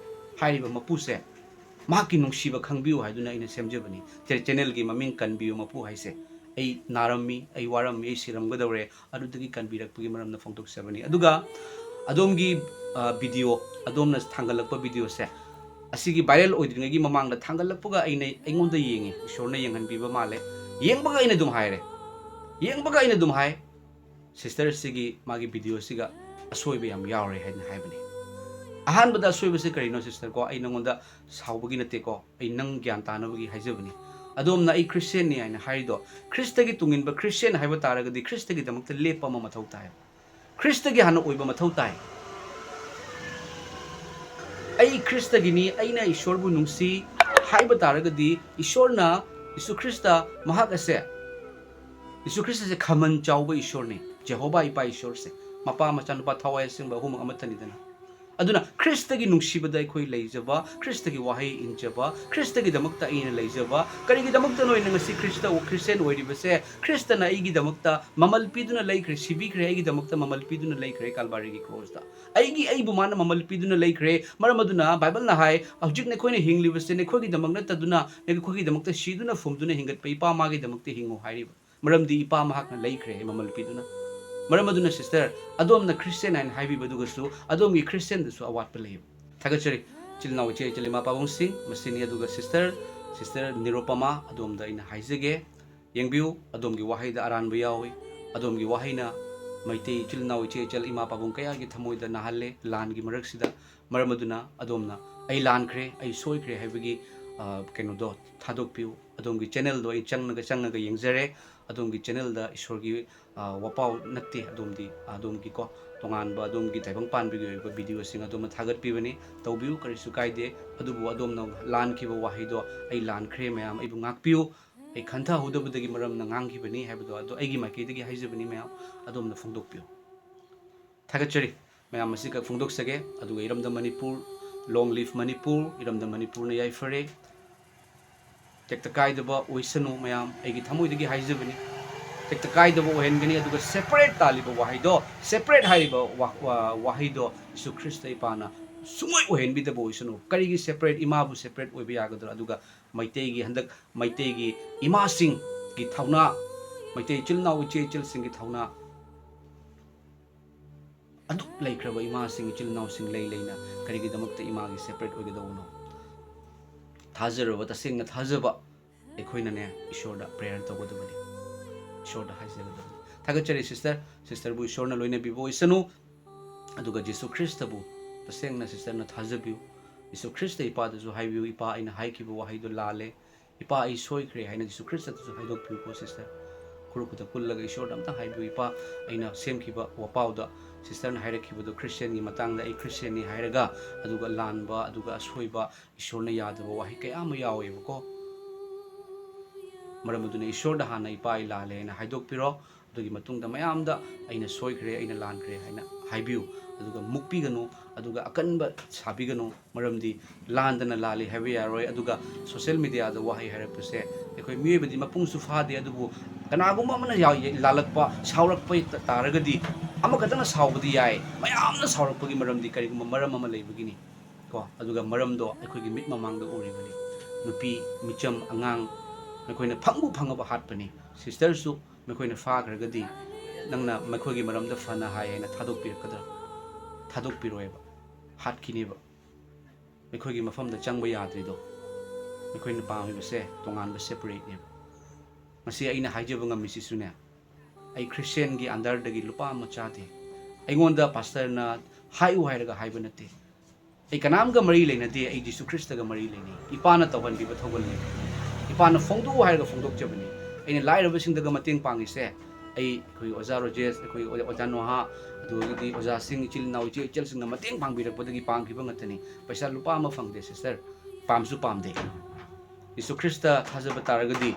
ꯍꯥꯏꯔꯤꯕ ꯃꯄꯨꯁꯦ, ꯃꯍꯥꯛꯀꯤ ꯅꯨꯡꯁꯤꯕ ꯈꯪꯕꯤꯌꯨ ꯍꯥꯏꯗꯨꯅ ꯑꯩꯅ ꯁꯦꯝꯖꯕꯅꯤ꯫ ꯆꯦ-, channelꯒꯤ ꯃꯃꯤꯡ ꯀꯟꯕꯤꯌꯨ ꯃꯄꯨ ꯍꯥꯏꯁꯦ꯫ ꯑꯩ ꯅꯥꯔꯝꯃꯤ, ꯑꯩ ꯋꯥꯔꯝꯃꯤ, ꯑꯩ ꯁꯤꯔꯝꯒꯗꯧꯔꯦ, ꯑꯗꯨꯗꯒꯤ ꯀꯟꯕꯤꯔꯛꯄꯒꯤ ꯃꯔꯝꯗ ꯐꯣꯡꯗꯣꯛꯆꯕꯅꯤ꯫ ꯑꯗꯨꯒ ꯑꯗꯣꯝꯒꯤ, ꯑ, video, ꯑꯗꯣꯝꯅ ꯊꯥꯡꯒꯠꯂꯛꯄ videoꯁꯦ, ꯑꯁꯤꯒꯤ viral ꯑꯣꯏꯗ꯭ꯔꯤꯉꯩꯒꯤ ꯃꯃꯥꯡꯗ ꯊꯥꯡꯒꯠꯂꯛꯄꯒ ꯑꯩꯅ, ꯑꯩꯉꯣꯟꯗ ꯌꯦꯡꯉꯤ, ꯏꯁꯣꯔꯅ ꯌꯦꯡꯍꯟꯕꯤꯕ ꯃꯥꯜꯂꯦ꯫ ꯌꯦꯡꯕꯒ ꯑꯩꯅ ꯑꯗꯨꯝ ꯍꯥꯏꯔꯦ, ꯌꯦꯡꯕꯒ ꯑꯩꯅ ꯑꯗꯨꯝ ꯍꯥꯏ, "Sister, ꯁꯤꯒꯤ ꯃꯥꯒꯤ videoꯁꯤꯒ ꯑꯁꯣꯏꯕ ꯌꯥꯝ ꯌꯥꯎꯔꯦ" ꯍꯥꯏꯅ ꯍꯥꯏꯕꯅꯤ꯫ ꯑꯍꯥꯟꯕꯗ ꯑꯁꯣꯏꯕꯁꯦ ꯀꯔꯤꯅꯣ sister ꯀꯣ? ꯑꯩ ꯅꯉꯣꯟꯗ ꯁꯥꯎꯕꯒꯤ ꯅꯠꯇꯦꯀꯣ, ꯑꯩ ꯅꯪ ꯒ꯭ꯌꯥꯟ ꯇꯥꯅꯕꯒꯤ ꯍꯥꯏꯖꯕꯅꯤ꯫ ꯑꯗꯣꯝꯅ "ꯑꯩ ꯈ꯭ꯔꯤꯁꯇꯤꯌꯥꯟꯅꯤ" ꯍꯥꯏꯅ ꯍꯥꯏꯔꯤꯗꯣ, ꯈ꯭ꯔꯤꯁꯇꯒꯤ ꯇꯨꯡꯏꯟꯕ ꯈ꯭ꯔꯤꯁꯇꯤꯌꯥꯟ ꯍꯥꯏꯕ ꯇꯥꯔꯒꯗꯤ ꯈ꯭ꯔꯤꯁꯇꯒꯤꯗꯃꯛꯇ ꯂꯦꯞꯄ ꯑꯃ ꯃꯊꯧ ꯇꯥꯏ꯫ ꯈ꯭ꯔꯤꯁꯇꯒꯤ ꯍꯥꯟꯅ ꯑꯣꯏꯕ ꯃꯊꯧ ꯇꯥꯏ꯫ "ꯑꯩ ꯈ꯭ꯔꯤꯁꯇꯒꯤꯅꯤ, ꯑꯩꯅ ꯏꯁꯣꯔꯕꯨ ꯅꯨꯡꯁꯤ" ꯍꯥꯏꯕ ꯇꯥꯔꯒꯗꯤ, ꯏꯁꯣꯔꯅ, ꯌꯤꯁꯨ ꯈ꯭ꯔꯤꯁꯇ ꯃꯍꯥꯛ ꯑꯁꯦ, ꯌꯤꯁꯨ ꯈ꯭ꯔꯤꯁꯇꯁꯦ ꯈꯃꯜ ꯆꯥꯎꯕ ꯏꯁꯣꯔꯅꯤ꯫ ꯖꯦꯍꯣꯕꯥ ꯏꯄꯥ ꯏꯁꯣꯔꯁꯦ, ꯃꯄꯥ, ꯃꯆꯥꯅꯨꯄꯥ, ꯊꯋꯥꯏ ꯑꯁꯦꯡꯕ ꯑꯍꯨꯝꯃꯛ ꯑꯃꯠꯇꯅꯤꯗꯅ꯫ ꯑꯗꯨꯅ ꯈ꯭ꯔꯤꯁꯇꯒꯤ ꯅꯨꯡꯁꯤꯕꯗ ꯑꯩꯈꯣꯏ ꯂꯩꯖꯕ, ꯈ꯭ꯔꯤꯁꯇꯒꯤ ꯋꯥꯍꯩ ꯏꯟꯖꯕ, ꯈ꯭ꯔꯤꯁꯇꯒꯤꯗꯃꯛꯇ ꯑꯩꯅ ꯂꯩꯖꯕ, ꯀꯔꯤꯒꯤꯗꯃꯛꯇꯅꯣ ꯑꯩꯅ ꯉꯁꯤ ꯈ꯭ꯔꯤꯁꯇ, ꯈ꯭ꯔꯤꯁꯇꯤꯌꯥꯟ ꯑꯣꯏꯔꯤꯕꯁꯦ? ꯈ꯭ꯔꯤꯁꯇꯅ ꯑꯩꯒꯤꯗꯃꯛꯇ ꯃꯃꯜ ꯄꯤꯗꯨꯅ ꯂꯩꯈ꯭ꯔꯦ, ꯁꯤꯕꯤꯈ꯭ꯔꯦ, ꯑꯩꯒꯤꯗꯃꯛꯇ ꯃꯃꯜ ꯄꯤꯗꯨꯅ ꯂꯩꯈ꯭ꯔꯦ ꯀꯥꯜꯕꯥꯔꯤꯒꯤ ꯀ꯭ꯔꯣꯁꯇ꯫ ꯑꯩꯒꯤ, ꯑꯩꯕꯨ ꯃꯥꯅ ꯃꯃꯜ ꯄꯤꯗꯨꯅ ꯂꯩꯈ꯭ꯔꯦ꯫ ꯃꯔꯝ ꯑꯗꯨꯅ ꯕꯥꯏꯕꯜꯅ ꯍꯥꯏ, ꯍꯧꯖꯤꯛ ꯅꯈꯣꯏꯅ ꯍꯤꯡꯂꯤꯕꯁꯦ ꯅꯈꯣꯏꯒꯤꯗꯃꯛ ꯅꯠꯇꯗꯨꯅ, ꯅꯈꯣꯏꯒꯤꯗꯃꯛꯇ ꯁꯤꯗꯨꯅ ꯐꯨꯝꯗꯨꯅ ꯍꯤꯡꯒꯠꯄ ꯏꯄꯥ ꯃꯥꯒꯤꯗꯃꯛꯇ ꯍꯤꯡꯉꯨ ꯍꯥꯏꯔꯤꯕ꯫ ꯃꯔꯝꯗꯤ ꯏꯄꯥ ꯃꯍꯥꯛꯅ ꯂꯩꯈ꯭ꯔꯦ ꯃꯃꯜ ꯄꯤꯗꯨꯅ꯫ ꯃꯔꯝ ꯑꯗꯨꯅ ꯁꯤꯁꯇꯔ, ꯑꯗꯣꯝꯅ ꯈ꯭ꯔꯤꯁꯇꯤꯌꯥꯟ ꯍꯥꯏꯅ ꯍꯥꯏꯕꯤꯕꯗꯨꯒꯁꯨ ꯑꯗꯣꯝꯒꯤ ꯈ꯭ꯔꯤꯁꯇꯤꯌꯥꯟꯗꯁꯨ ꯑꯋꯥꯠꯄ ꯂꯩꯌꯦꯕ꯫ ꯊꯥꯒꯠꯆꯔꯤ꯫ ꯏꯆꯤꯜ ꯏꯅꯥꯎ ꯏꯆꯦ ꯏꯆꯜ ꯏꯃꯥ ꯄꯥꯕꯨꯡꯁꯤꯡ, ꯃꯁꯤꯅꯤ꯫ ꯑꯗꯨꯒ ꯁꯤꯁꯇꯔ, ꯁꯤꯁꯇꯔ ꯅꯤꯔꯨꯄꯃꯥ, ꯑꯗꯣꯝꯗ ꯑꯩꯅ ꯍꯥꯏꯖꯒꯦ, ꯌꯦꯡꯕꯤꯌꯨ, ꯑꯗꯣꯝꯒꯤ ꯋꯥꯍꯩꯗ ꯑꯔꯥꯟꯕ ꯌꯥꯎꯏ꯫ ꯑꯗꯣꯝꯒꯤ ꯋꯥꯍꯩꯅ ꯃꯩꯇꯩ ꯏꯆꯤꯜ ꯏꯅꯥꯎ ꯏꯆꯦ ꯏꯆꯜ ꯏꯃꯥ ꯄꯥꯕꯨꯡ ꯀꯌꯥꯒꯤ ꯊꯃꯣꯏꯗ ꯅꯥꯍꯜꯂꯦ ꯂꯥꯟꯒꯤ ꯃꯔꯛꯁꯤꯗ꯫ ꯃꯔꯝ ꯑꯗꯨꯅ ꯑꯗꯣꯝꯅ "ꯑꯩ ꯂꯥꯟꯈ꯭ꯔꯦ, ꯑꯩ ꯁꯣꯏꯈ꯭ꯔꯦ" ꯍꯥꯏꯕꯒꯤ, ꯑ, ꯀꯩꯅꯣꯗꯣ ꯊꯥꯗꯣꯛꯄꯤꯌꯨ꯫ ꯑꯗꯣꯝꯒꯤ ꯆꯦꯅꯦꯜꯗꯣ ꯑꯩ ꯆꯪꯉꯒ, ꯆꯪꯉꯒ ꯌꯦꯡꯖꯔꯦ꯫ ꯑꯗꯣꯝꯒꯤ ꯆꯦꯅꯦꯜꯗ ꯏꯁꯣꯔꯒꯤ, ꯑ, ꯋꯥꯄꯥꯎ ꯅꯠꯇꯦ, ꯑꯗꯣꯝꯗꯤ, ꯑꯗꯣꯝꯒꯤꯀꯣ, ꯇꯣꯉꯥꯟꯕ ꯑꯗꯣꯝꯒꯤ ꯇꯥꯏꯕꯪ ꯄꯥꯟꯕꯒꯤ ꯑꯣꯏꯕ ꯚꯤꯗꯤꯑꯣꯁꯤꯡ ꯑꯗꯣꯝꯅ ꯊꯥꯒꯠꯄꯤꯕꯅꯤ꯫ ꯇꯧꯕꯤꯌꯨ, ꯀꯔꯤꯁꯨ ꯀꯥꯏꯗꯦ꯫ ꯑꯗꯨꯕꯨ ꯑꯗꯣꯝꯅ ꯂꯥꯟꯈꯤꯕ ꯋꯥꯍꯩꯗꯣ, "ꯑꯩ ꯂꯥꯟꯈ꯭ꯔꯦ ꯃꯌꯥꯝ, ꯑꯩꯕꯨ ꯉꯥꯛꯄꯤꯌꯨ, ꯑꯩ ꯈꯟꯊꯍꯧꯗꯕꯗꯒꯤ ꯃꯔꯝꯅ ꯉꯥꯡꯈꯤꯕꯅꯤ" ꯍꯥꯏꯕꯗꯣ, ꯑꯗꯣ ꯑꯩꯒꯤ ꯃꯥꯏꯀꯩꯗꯒꯤ ꯍꯥꯏꯖꯕꯅꯤ ꯃꯌꯥꯝ, ꯑꯗꯣꯝꯅ ꯐꯣꯡꯗꯣꯛꯄꯤꯌꯨ꯫ ꯊꯥꯒꯠꯆꯔꯤ꯫ ꯃꯌꯥꯝ ꯑꯁꯤꯈꯛ ꯐꯣꯡꯗꯣꯛꯆꯒꯦ꯫ ꯑꯗꯨꯒ ꯏꯔꯝꯗꯝ ꯃꯅꯤꯄꯨꯔ, long live ꯃꯅꯤꯄꯨꯔ, ꯏꯔꯝꯗꯝ ꯃꯅꯤꯄꯨꯔꯅ ꯌꯥꯏꯐꯔꯦ꯫ ꯇꯦꯛꯇ ꯀꯥꯏꯗꯕ ꯑꯣꯏꯁꯅꯨ ꯃꯌꯥꯝ, ꯑꯩꯒꯤ ꯊꯃꯣꯏꯗꯒꯤ ꯍꯥꯏꯖꯕꯅꯤ꯫ ꯇꯦꯛꯇ ꯀꯥꯏꯗꯕ ꯑꯣꯏꯍꯟꯒꯅꯤ꯫ ꯑꯗꯨꯒ separate ꯇꯥꯜꯂꯤꯕ ꯋꯥꯍꯩꯗꯣ, separate ꯍꯥꯏꯔꯤꯕ ꯋꯥ-, ꯋꯥ-, ꯋꯥꯍꯩꯗꯣ ꯖꯤꯁꯨ ꯈ꯭ꯔꯤꯁꯇ ꯏꯄꯥꯅ ꯁꯨꯡꯑꯣꯏ ꯑꯣꯏꯍꯟꯕꯤꯗꯕ ꯑꯣꯏꯁꯅꯨ꯫ ꯀꯔꯤꯒꯤ separate? ꯏꯃꯥꯕꯨ separate ꯑꯣꯏꯕ ꯌꯥꯒꯗ꯭ꯔꯥ? ꯑꯗꯨꯒ ꯃꯩꯇꯩꯒꯤ, ꯍꯟꯗꯛ ꯃꯩꯇꯩꯒꯤ ꯏꯃꯥꯁꯤꯡꯒꯤ ꯊꯧꯅꯥ, ꯃꯩꯇꯩ ꯏꯆꯤꯜ ꯏꯅꯥꯎ ꯏꯆꯦ ꯏꯆꯜꯁꯤꯡꯒꯤ ꯊꯧꯅꯥ, ꯑꯗꯨꯛ ꯂꯩꯈ꯭ꯔꯕ ꯏꯃꯥꯁꯤꯡ, ꯏꯆꯤꯜ ꯏꯅꯥꯎꯁꯤꯡ ꯂꯩ ꯂꯩꯅ ꯀꯔꯤꯒꯤꯗꯃꯛꯇ ꯏꯃꯥꯒꯤ separate ꯑꯣꯏꯒꯗꯧꯕꯅꯣ? ꯊꯥꯖꯔꯕ, ꯇꯁꯦꯡꯅ ꯊꯥꯖꯕ ꯑꯩꯈꯣꯏꯅꯅꯦ, ꯏꯁꯣꯔꯗ prayer ꯇꯧꯒꯗꯕꯅꯤ, ꯏꯁꯣꯔꯗ ꯍꯥꯏꯖꯒꯗꯕꯅꯤ꯫ ꯊꯥꯒꯠꯆꯔꯤ ꯁꯤꯁꯇꯔ, ꯁꯤꯁꯇꯔꯕꯨ ꯏꯁꯣꯔꯅ ꯂꯣꯏꯅꯕꯤꯕ ꯑꯣꯏꯁꯅꯨ꯫ ꯑꯗꯨꯒ ꯖꯤꯁꯨ ꯈ꯭ꯔꯤꯁꯇꯕꯨ ꯇꯁꯦꯡꯅ ꯁꯤꯁꯇꯔꯅ ꯊꯥꯖꯕꯤꯌꯨ꯫ ꯖꯤꯁꯨ ꯈ꯭ꯔꯤꯁꯇ ꯏꯄꯥꯗꯁꯨ ꯍꯥꯏꯕꯤꯌꯨ, "ꯏꯄꯥ, ꯑꯩꯅ ꯍꯥꯏꯈꯤꯕ ꯋꯥꯍꯩꯗꯣ ꯂꯥꯜꯂꯦ꯫ ꯏꯄꯥ, ꯑꯩ ꯁꯣꯏꯈ꯭ꯔꯦ" ꯍꯥꯏꯅ ꯖꯤꯁꯨ ꯈ꯭ꯔꯤꯁꯇꯗꯁꯨ ꯍꯥꯏꯗꯣꯛꯄꯤꯌꯨꯀꯣ ꯁꯤꯁꯇꯔ꯫ ꯈꯨꯔꯨ ꯈꯨꯗ ꯀꯨꯜꯂꯒ ꯏꯁꯣꯔꯗ ꯑꯝꯇ ꯍꯥꯏꯕꯤꯌꯨ, "ꯏꯄꯥ, ꯑꯩꯅ ꯁꯦꯝꯈꯤꯕ ꯋꯥꯄꯥꯎꯗ ꯁꯤꯁꯇꯔꯅ ꯍꯥꯏꯔꯛꯈꯤꯕꯗꯣ ꯈ꯭ꯔꯤꯁꯇꯤꯌꯥꯟꯒꯤ ꯃꯇꯥꯡꯗ ꯑꯩ ꯈ꯭ꯔꯤꯁꯇꯤꯌꯥꯟꯅꯤ ꯍꯥꯏꯔꯒ, ꯑꯗꯨꯒ ꯂꯥꯟꯕ, ꯑꯗꯨꯒ ꯑꯁꯣꯏꯕ, ꯏꯁꯣꯔꯅ ꯌꯥꯗꯕ ꯋꯥꯍꯩ ꯀꯌꯥ ꯑꯃ ꯌꯥꯎꯋꯦꯕꯀꯣ꯫ ꯃꯔꯝ ꯑꯗꯨꯅ ꯏꯁꯣꯔꯗ ꯍꯥꯟꯅ 'ꯏꯄꯥ, ꯑꯩ ꯂꯥꯜꯂꯦ' ꯍꯥꯏꯅ ꯍꯥꯏꯗꯣꯛꯄꯤꯔꯣ꯫ ꯑꯗꯨꯒꯤ ꯃꯇꯨꯡꯗ ꯃꯌꯥꯝꯗ "ꯑꯩꯅ ꯁꯣꯏꯈ꯭ꯔꯦ, ꯑꯩꯅ ꯂꯥꯟꯈ꯭ꯔꯦ" ꯍꯥꯏꯅ ꯍꯥꯏꯕꯤꯌꯨ꯫ ꯑꯗꯨꯒ ꯃꯨꯛꯄꯤꯒꯅꯨ, ꯑꯗꯨꯒ ꯑꯀꯟꯕ ꯁꯥꯕꯤꯒꯅꯨ꯫ ꯃꯔꯝꯗꯤ ꯂꯥꯟꯗꯅ ꯂꯥꯜꯂꯤ ꯍꯥꯏꯕ ꯌꯥꯔꯣꯏ꯫ ꯑꯗꯨꯒ ꯁꯣꯁꯤꯌꯦꯜ ꯃꯦꯗꯤꯌꯥꯗ ꯋꯥꯍꯩ ꯍꯥꯏꯔꯛꯄꯁꯦ, ꯑꯩꯈꯣꯏ ꯃꯤꯑꯣꯏꯕꯗꯤ ꯃꯄꯨꯡꯁꯨ ꯐꯥꯗꯦ, ꯑꯗꯨꯕꯨ ꯀꯅꯥꯒꯨꯝꯕ ꯑꯃꯅ ꯌꯥ-, ꯂꯥꯜꯂꯛꯄ, ꯁꯥꯎꯔꯛꯄ ꯇꯥꯔꯒꯗꯤ ꯑꯃꯈꯛꯇꯅ ꯁꯥꯎꯕꯗꯤ ꯌꯥꯏ꯫ ꯃꯌꯥꯝꯅ ꯁꯥꯎꯔꯛꯄꯒꯤ ꯃꯔꯝꯗꯤ ꯀꯔꯤꯒꯨꯝꯕ ꯃꯔꯝ ꯑꯃ ꯂꯩꯕꯒꯤꯅꯤ꯫ ꯀꯣ, ꯑꯗꯨꯒ ꯃꯔꯝꯗꯣ ꯑꯩꯈꯣꯏꯒꯤ ꯃꯤꯠ ꯃꯃꯥꯡꯗ ꯎꯔꯤꯕꯅꯤ꯫ ꯅꯨꯄꯤ, ꯃꯤꯆꯝ, ꯑꯉꯥꯡ, ꯃꯈꯣꯏꯅ ꯐꯪꯕꯨ ꯐꯪꯉꯕ ꯍꯥꯠꯄꯅꯤ꯫ ꯁꯤꯁꯇꯔꯁꯨ ꯃꯈꯣꯏꯅ ꯐꯥꯈ꯭ꯔꯒꯗꯤ ꯅꯪꯅ ꯃꯈꯣꯏꯒꯤ ꯃꯔꯝꯗ ꯐꯅ ꯍꯥꯏ ꯍꯥꯏꯅ ꯊꯥꯗꯣꯛꯄꯤꯔꯛꯀꯗ꯭ꯔꯥ? ꯊꯥꯗꯣꯛꯄꯤꯔꯣꯏꯕ, ꯍꯥꯠꯈꯤꯅꯦꯕ꯫ ꯃꯈꯣꯏꯒꯤ ꯃꯐꯝꯗ ꯆꯪꯕ ꯌꯥꯗ꯭ꯔꯤꯗꯣ ꯃꯈꯣꯏꯅ ꯄꯥꯝꯃꯤꯕꯁꯦ ꯇꯣꯉꯥꯟꯕ ꯁꯦꯄꯔꯦꯠꯅꯦꯕ꯫ ꯉꯁꯤ ꯑꯩꯅ ꯍꯥꯏꯖꯕ ꯉꯝꯃꯤꯁꯤꯁꯨꯅꯦ, ꯑꯩ ꯈ꯭ꯔꯤꯁꯇꯤꯌꯥꯟꯒꯤ ꯑꯟꯗꯔꯗꯒꯤ ꯂꯨꯄꯥ ꯑꯃ ꯆꯥꯗꯦ꯫ ꯑꯩꯉꯣꯟꯗ ꯄꯥꯁꯇꯔꯅ ꯍꯥꯏꯌꯨ ꯍꯥꯏꯔꯒ ꯍꯥꯏꯕ ꯅꯠꯇꯦ꯫ ꯑꯩ ꯀꯅꯥꯝꯒ ꯃꯔꯤ ꯂꯩꯅꯗꯦ, ꯑꯩ ꯖꯤꯁꯨ ꯈ꯭ꯔꯤꯁꯇꯒ ꯃꯔꯤ ꯂꯩꯅꯩ꯫ ꯏꯄꯥꯅ ꯇꯧꯍꯟꯕꯤꯕ ꯊꯧꯒꯜꯅꯤ꯫ ꯏꯄꯥꯅ ꯐꯣꯡꯗꯣꯛꯎ ꯍꯥꯏꯔꯒ ꯐꯣꯡꯗꯣꯛꯆꯕꯅꯤ꯫ ꯑꯩꯅ ꯂꯥꯏꯔꯕꯁꯤꯡꯗꯒ ꯃꯇꯦꯡ ꯄꯥꯡꯉꯤꯁꯦ, ꯑꯩ, ꯑꯩꯈꯣꯏ ꯑꯣꯖꯥ ꯔꯣꯖꯦꯁ, ꯑꯩꯈꯣꯏ ꯑꯣꯖꯥ ꯅꯣꯍꯥ, ꯑꯗꯨꯗꯒꯤꯗꯤ ꯑꯣꯖꯥꯁꯤꯡ, ꯏꯆꯤꯜ ꯏꯅꯥꯎ, ꯏꯆꯦ ꯏꯆꯜꯁꯤꯡꯅ ꯃꯇꯦꯡ ꯄꯥꯡꯕꯤꯔꯛꯄꯗꯒꯤ ꯄꯥꯡꯈꯤꯕ ꯉꯥꯛꯇꯅꯤ꯫ ꯄꯩꯁꯥ ꯂꯨꯄꯥ ꯑꯃ ꯐꯪꯗꯦ ꯁꯤꯁꯇꯔ, ꯄꯥꯝꯁꯨ ꯄꯥꯝꯗꯦ꯫ ꯖꯤꯁꯨ ꯈ꯭ꯔꯤꯁꯇ ꯊꯥꯖꯕ ꯇꯥꯔꯒꯗꯤ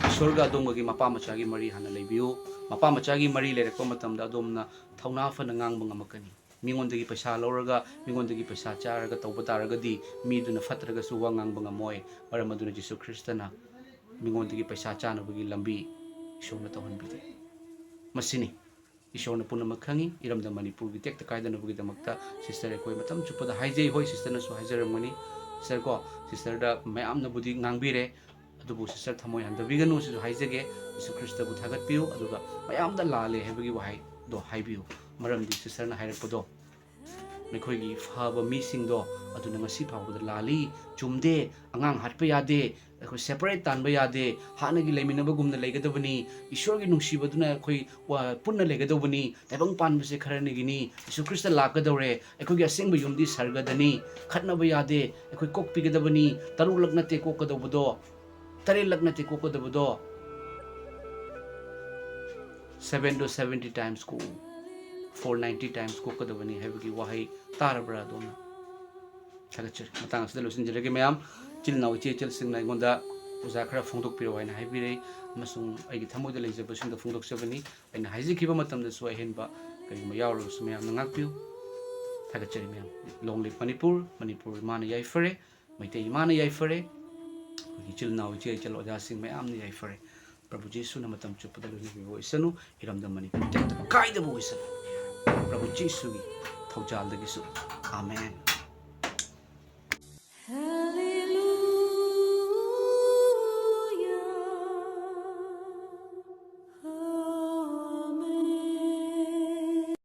ꯏꯁꯣꯔꯒ ꯑꯗꯣꯝꯒꯒꯤ ꯃꯄꯥ ꯃꯆꯥꯒꯤ ꯃꯔꯤ ꯍꯥꯟꯅ ꯂꯩꯕꯤꯌꯨ꯫ ꯃꯄꯥ ꯃꯆꯥꯒꯤ ꯃꯔꯤ ꯂꯩꯔꯛꯄ ꯃꯇꯝꯗ ꯑꯗꯣꯝꯅ ꯊꯧꯅꯥ ꯐꯅ ꯉꯥꯡꯕ ꯉꯝꯃꯛꯀꯅꯤ꯫ ꯃꯤꯉꯣꯟꯗꯒꯤ ꯄꯩꯁꯥ ꯂꯧꯔꯒ, ꯃꯤꯉꯣꯟꯗꯒꯤ ꯄꯩꯁꯥ ꯆꯥꯔꯒ ꯇꯧꯕ ꯇꯥꯔꯒꯗꯤ ꯃꯤꯗꯨꯅ ꯐꯠꯇ꯭ꯔꯒꯁꯨ ꯋꯥ ꯉꯥꯡꯕ ꯉꯝꯃꯣꯏ꯫ ꯃꯔꯝ ꯑꯗꯨꯅ ꯖꯤꯁꯨ ꯈ꯭ꯔꯤꯁꯇꯅ ꯃꯤꯉꯣꯟꯗꯒꯤ ꯄꯩꯁꯥ ꯆꯥꯅꯕꯒꯤ ꯂꯝꯕꯤ ꯏꯁꯣꯔꯅ ꯇꯧꯍꯟꯕꯤꯗꯦ꯫ ꯃꯁꯤꯅꯤ꯫ ꯏꯁꯣꯔꯅ ꯄꯨꯝꯅꯃꯛ ꯈꯪꯉꯤ꯫ ꯏꯔꯝꯗꯝ ꯃꯅꯤꯄꯨꯔꯒꯤ ꯇꯦꯛꯇ ꯀꯥꯏꯗꯅꯕꯒꯤꯗꯃꯛꯇ ꯁꯤꯁꯇꯔ ꯑꯩꯈꯣꯏ ꯃꯇꯝ ꯆꯨꯞꯄꯗ ꯍꯥꯏꯖꯩ꯫ ꯍꯣꯏ, ꯁꯤꯁꯇꯔꯅꯁꯨ ꯍꯥꯏꯖꯔꯝꯒꯅꯤ꯫ ꯁꯤꯁꯇꯔ ꯀꯣ, ꯁꯤꯁꯇꯔꯗ ꯃꯌꯥꯝꯅꯕꯨꯗꯤ ꯉꯥꯡꯕꯤꯔꯦ, ꯑꯗꯨꯕꯨ ꯁꯤꯁꯇꯔ ꯊꯃꯣꯏ ꯍꯟꯊꯕꯤꯒꯅꯨ ꯁꯤꯁꯨ ꯍꯥꯏꯖꯒꯦ꯫ ꯖꯤꯁꯨ ꯈ꯭ꯔꯤꯁꯇꯕꯨ ꯊꯥꯒꯠꯄꯤꯌꯨ, ꯑꯗꯨꯒ ꯃꯌꯥꯝꯗ ꯂꯥꯜꯂꯦ ꯍꯥꯏꯕꯒꯤ ꯋꯥꯍꯩꯗꯣ ꯍꯥꯏꯕꯤꯌꯨ꯫ ꯃꯔꯝꯗꯤ ꯁꯤꯁꯇꯔꯅ ꯍꯥꯏꯔꯛꯄꯗꯣ ꯅꯈꯣꯏꯒꯤ ꯐꯕ ꯃꯤꯁꯤꯡꯗꯣ ꯑꯗꯨꯅ ꯉꯁꯤ ꯐꯥꯎꯕꯗ ꯂꯥꯜꯂꯤ, ꯆꯨꯝꯗꯦ, ꯑꯉꯥꯡ ꯍꯥꯠꯄ ꯌꯥꯗꯦ, ꯑꯩꯈꯣꯏ ꯁꯦꯄꯔꯦꯠ ꯇꯥꯟꯕ ꯌꯥꯗꯦ, ꯍꯥꯟꯅꯒꯤ ꯂꯩꯃꯤꯟꯅꯕꯒꯨꯝꯅ ꯂꯩꯒꯗꯕꯅꯤ, ꯏꯁꯣꯔꯒꯤ ꯅꯨꯡꯁꯤꯕꯗꯨꯅ ꯑꯩꯈꯣꯏ ꯋꯥ-, ꯄꯨꯟꯅ ꯂꯩꯒꯗꯧꯕꯅꯤ, ꯇꯥꯏꯕꯪ ꯄꯥꯟꯕꯁꯦ ꯈꯔꯅꯤꯒꯤꯅꯤ, ꯖꯤꯁꯨ ꯈ꯭ꯔꯤꯁꯇ ꯂꯥꯛꯀꯗꯧꯔꯦ, ꯑꯩꯈꯣꯏꯒꯤ ꯑꯁꯦꯡꯕ ꯌꯨꯝꯗꯤ ꯁꯔꯒꯗꯅꯤ, ꯈꯠꯅꯕ ꯌꯥꯗꯦ, ꯑꯩꯈꯣꯏ ꯀꯣꯛꯄꯤꯒꯗꯕꯅꯤ, ꯇꯔꯨꯛꯂꯛ ꯅꯠꯇꯦ ꯀꯣꯛꯀꯗꯧꯕꯗꯣ, ꯇꯔꯦꯠꯂꯛ ꯅꯠꯇꯦ ꯀꯣꯛꯀꯗꯕꯗꯣ, seven to seventy times ꯀꯣꯛꯎ, four ninety times ꯀꯣꯛꯀꯗꯕꯅꯤ ꯍꯥꯏꯕꯒꯤ ꯋꯥꯍꯩ ꯇꯥꯔꯕ꯭ꯔꯥ? ꯑꯗꯣꯝꯅ ꯊꯥꯒꯠꯆꯔꯤ꯫ ꯃꯇꯥꯡ ꯑꯁꯤꯗ ꯂꯣꯏꯁꯤꯟꯖꯔꯒꯦ ꯃꯌꯥꯝ꯫ ꯏꯆꯤꯜ ꯏꯅꯥꯎ ꯏꯆꯦ ꯏꯆꯜꯁꯤꯡꯅ ꯑꯩꯉꯣꯟꯗ ꯑꯣꯖꯥ ꯈꯔ ꯐꯣꯡꯗꯣꯛꯄꯤꯔꯛꯑꯣ ꯍꯥꯏꯅ ꯍꯥꯏꯕꯤꯔꯛꯏ, ꯑꯃꯁꯨꯡ ꯑꯩꯒꯤ ꯊꯃꯣꯏꯗ ꯂꯩꯖꯕꯁꯤꯡꯗꯣ ꯐꯣꯡꯗꯣꯛꯆꯕꯅꯤ꯫ ꯑꯩꯅ ꯍꯥꯏꯖꯈꯤꯕ ꯃꯇꯝꯗꯁꯨ ꯑꯍꯦꯟꯕ ꯀꯔꯤꯒꯨꯝꯕ ꯌꯥꯎꯔꯒꯁꯨ ꯃꯌꯥꯝꯅ ꯉꯥꯛꯄꯤꯌꯨ꯫ ꯊꯥꯒꯠꯆꯔꯤ ꯃꯌꯥꯝ꯫ Long live Manipur. ꯃꯅꯤꯄꯨꯔ ꯏꯃꯥꯅ ꯌꯥꯏꯐꯔꯦ꯫ ꯃꯩꯇꯩ ꯏꯃꯥꯅ ꯌꯥꯏꯐꯔꯦ꯫ ꯑꯩꯈꯣꯏꯒꯤ ꯏꯆꯤꯜ ꯏꯅꯥꯎ, ꯏꯆꯦ ꯏꯆꯜ, ꯑꯣꯖꯥꯁꯤꯡ ꯃꯌꯥꯝꯅ ꯌꯥꯏꯐꯔꯦ꯫ ꯄ꯭ꯔꯚꯨ ꯖꯤꯁꯨꯅ ꯃꯇꯝ ꯆꯨꯞꯄꯗ ꯂꯣꯏꯅꯕꯤꯕ ꯑꯣꯏꯁꯅꯨ꯫ ꯏꯔꯝꯗꯝ ꯃꯅꯤꯄꯨꯔ ꯇꯦꯛꯇ ꯀꯥꯏꯗꯕ ꯑꯣꯏꯁꯅꯨ꯫ ꯄ꯭ꯔꯚꯨ ꯖꯤꯁꯨꯒꯤ ꯊꯧꯖꯥꯜꯗꯒꯤꯁꯨ꯫ ꯑꯥꯃꯦꯟ꯫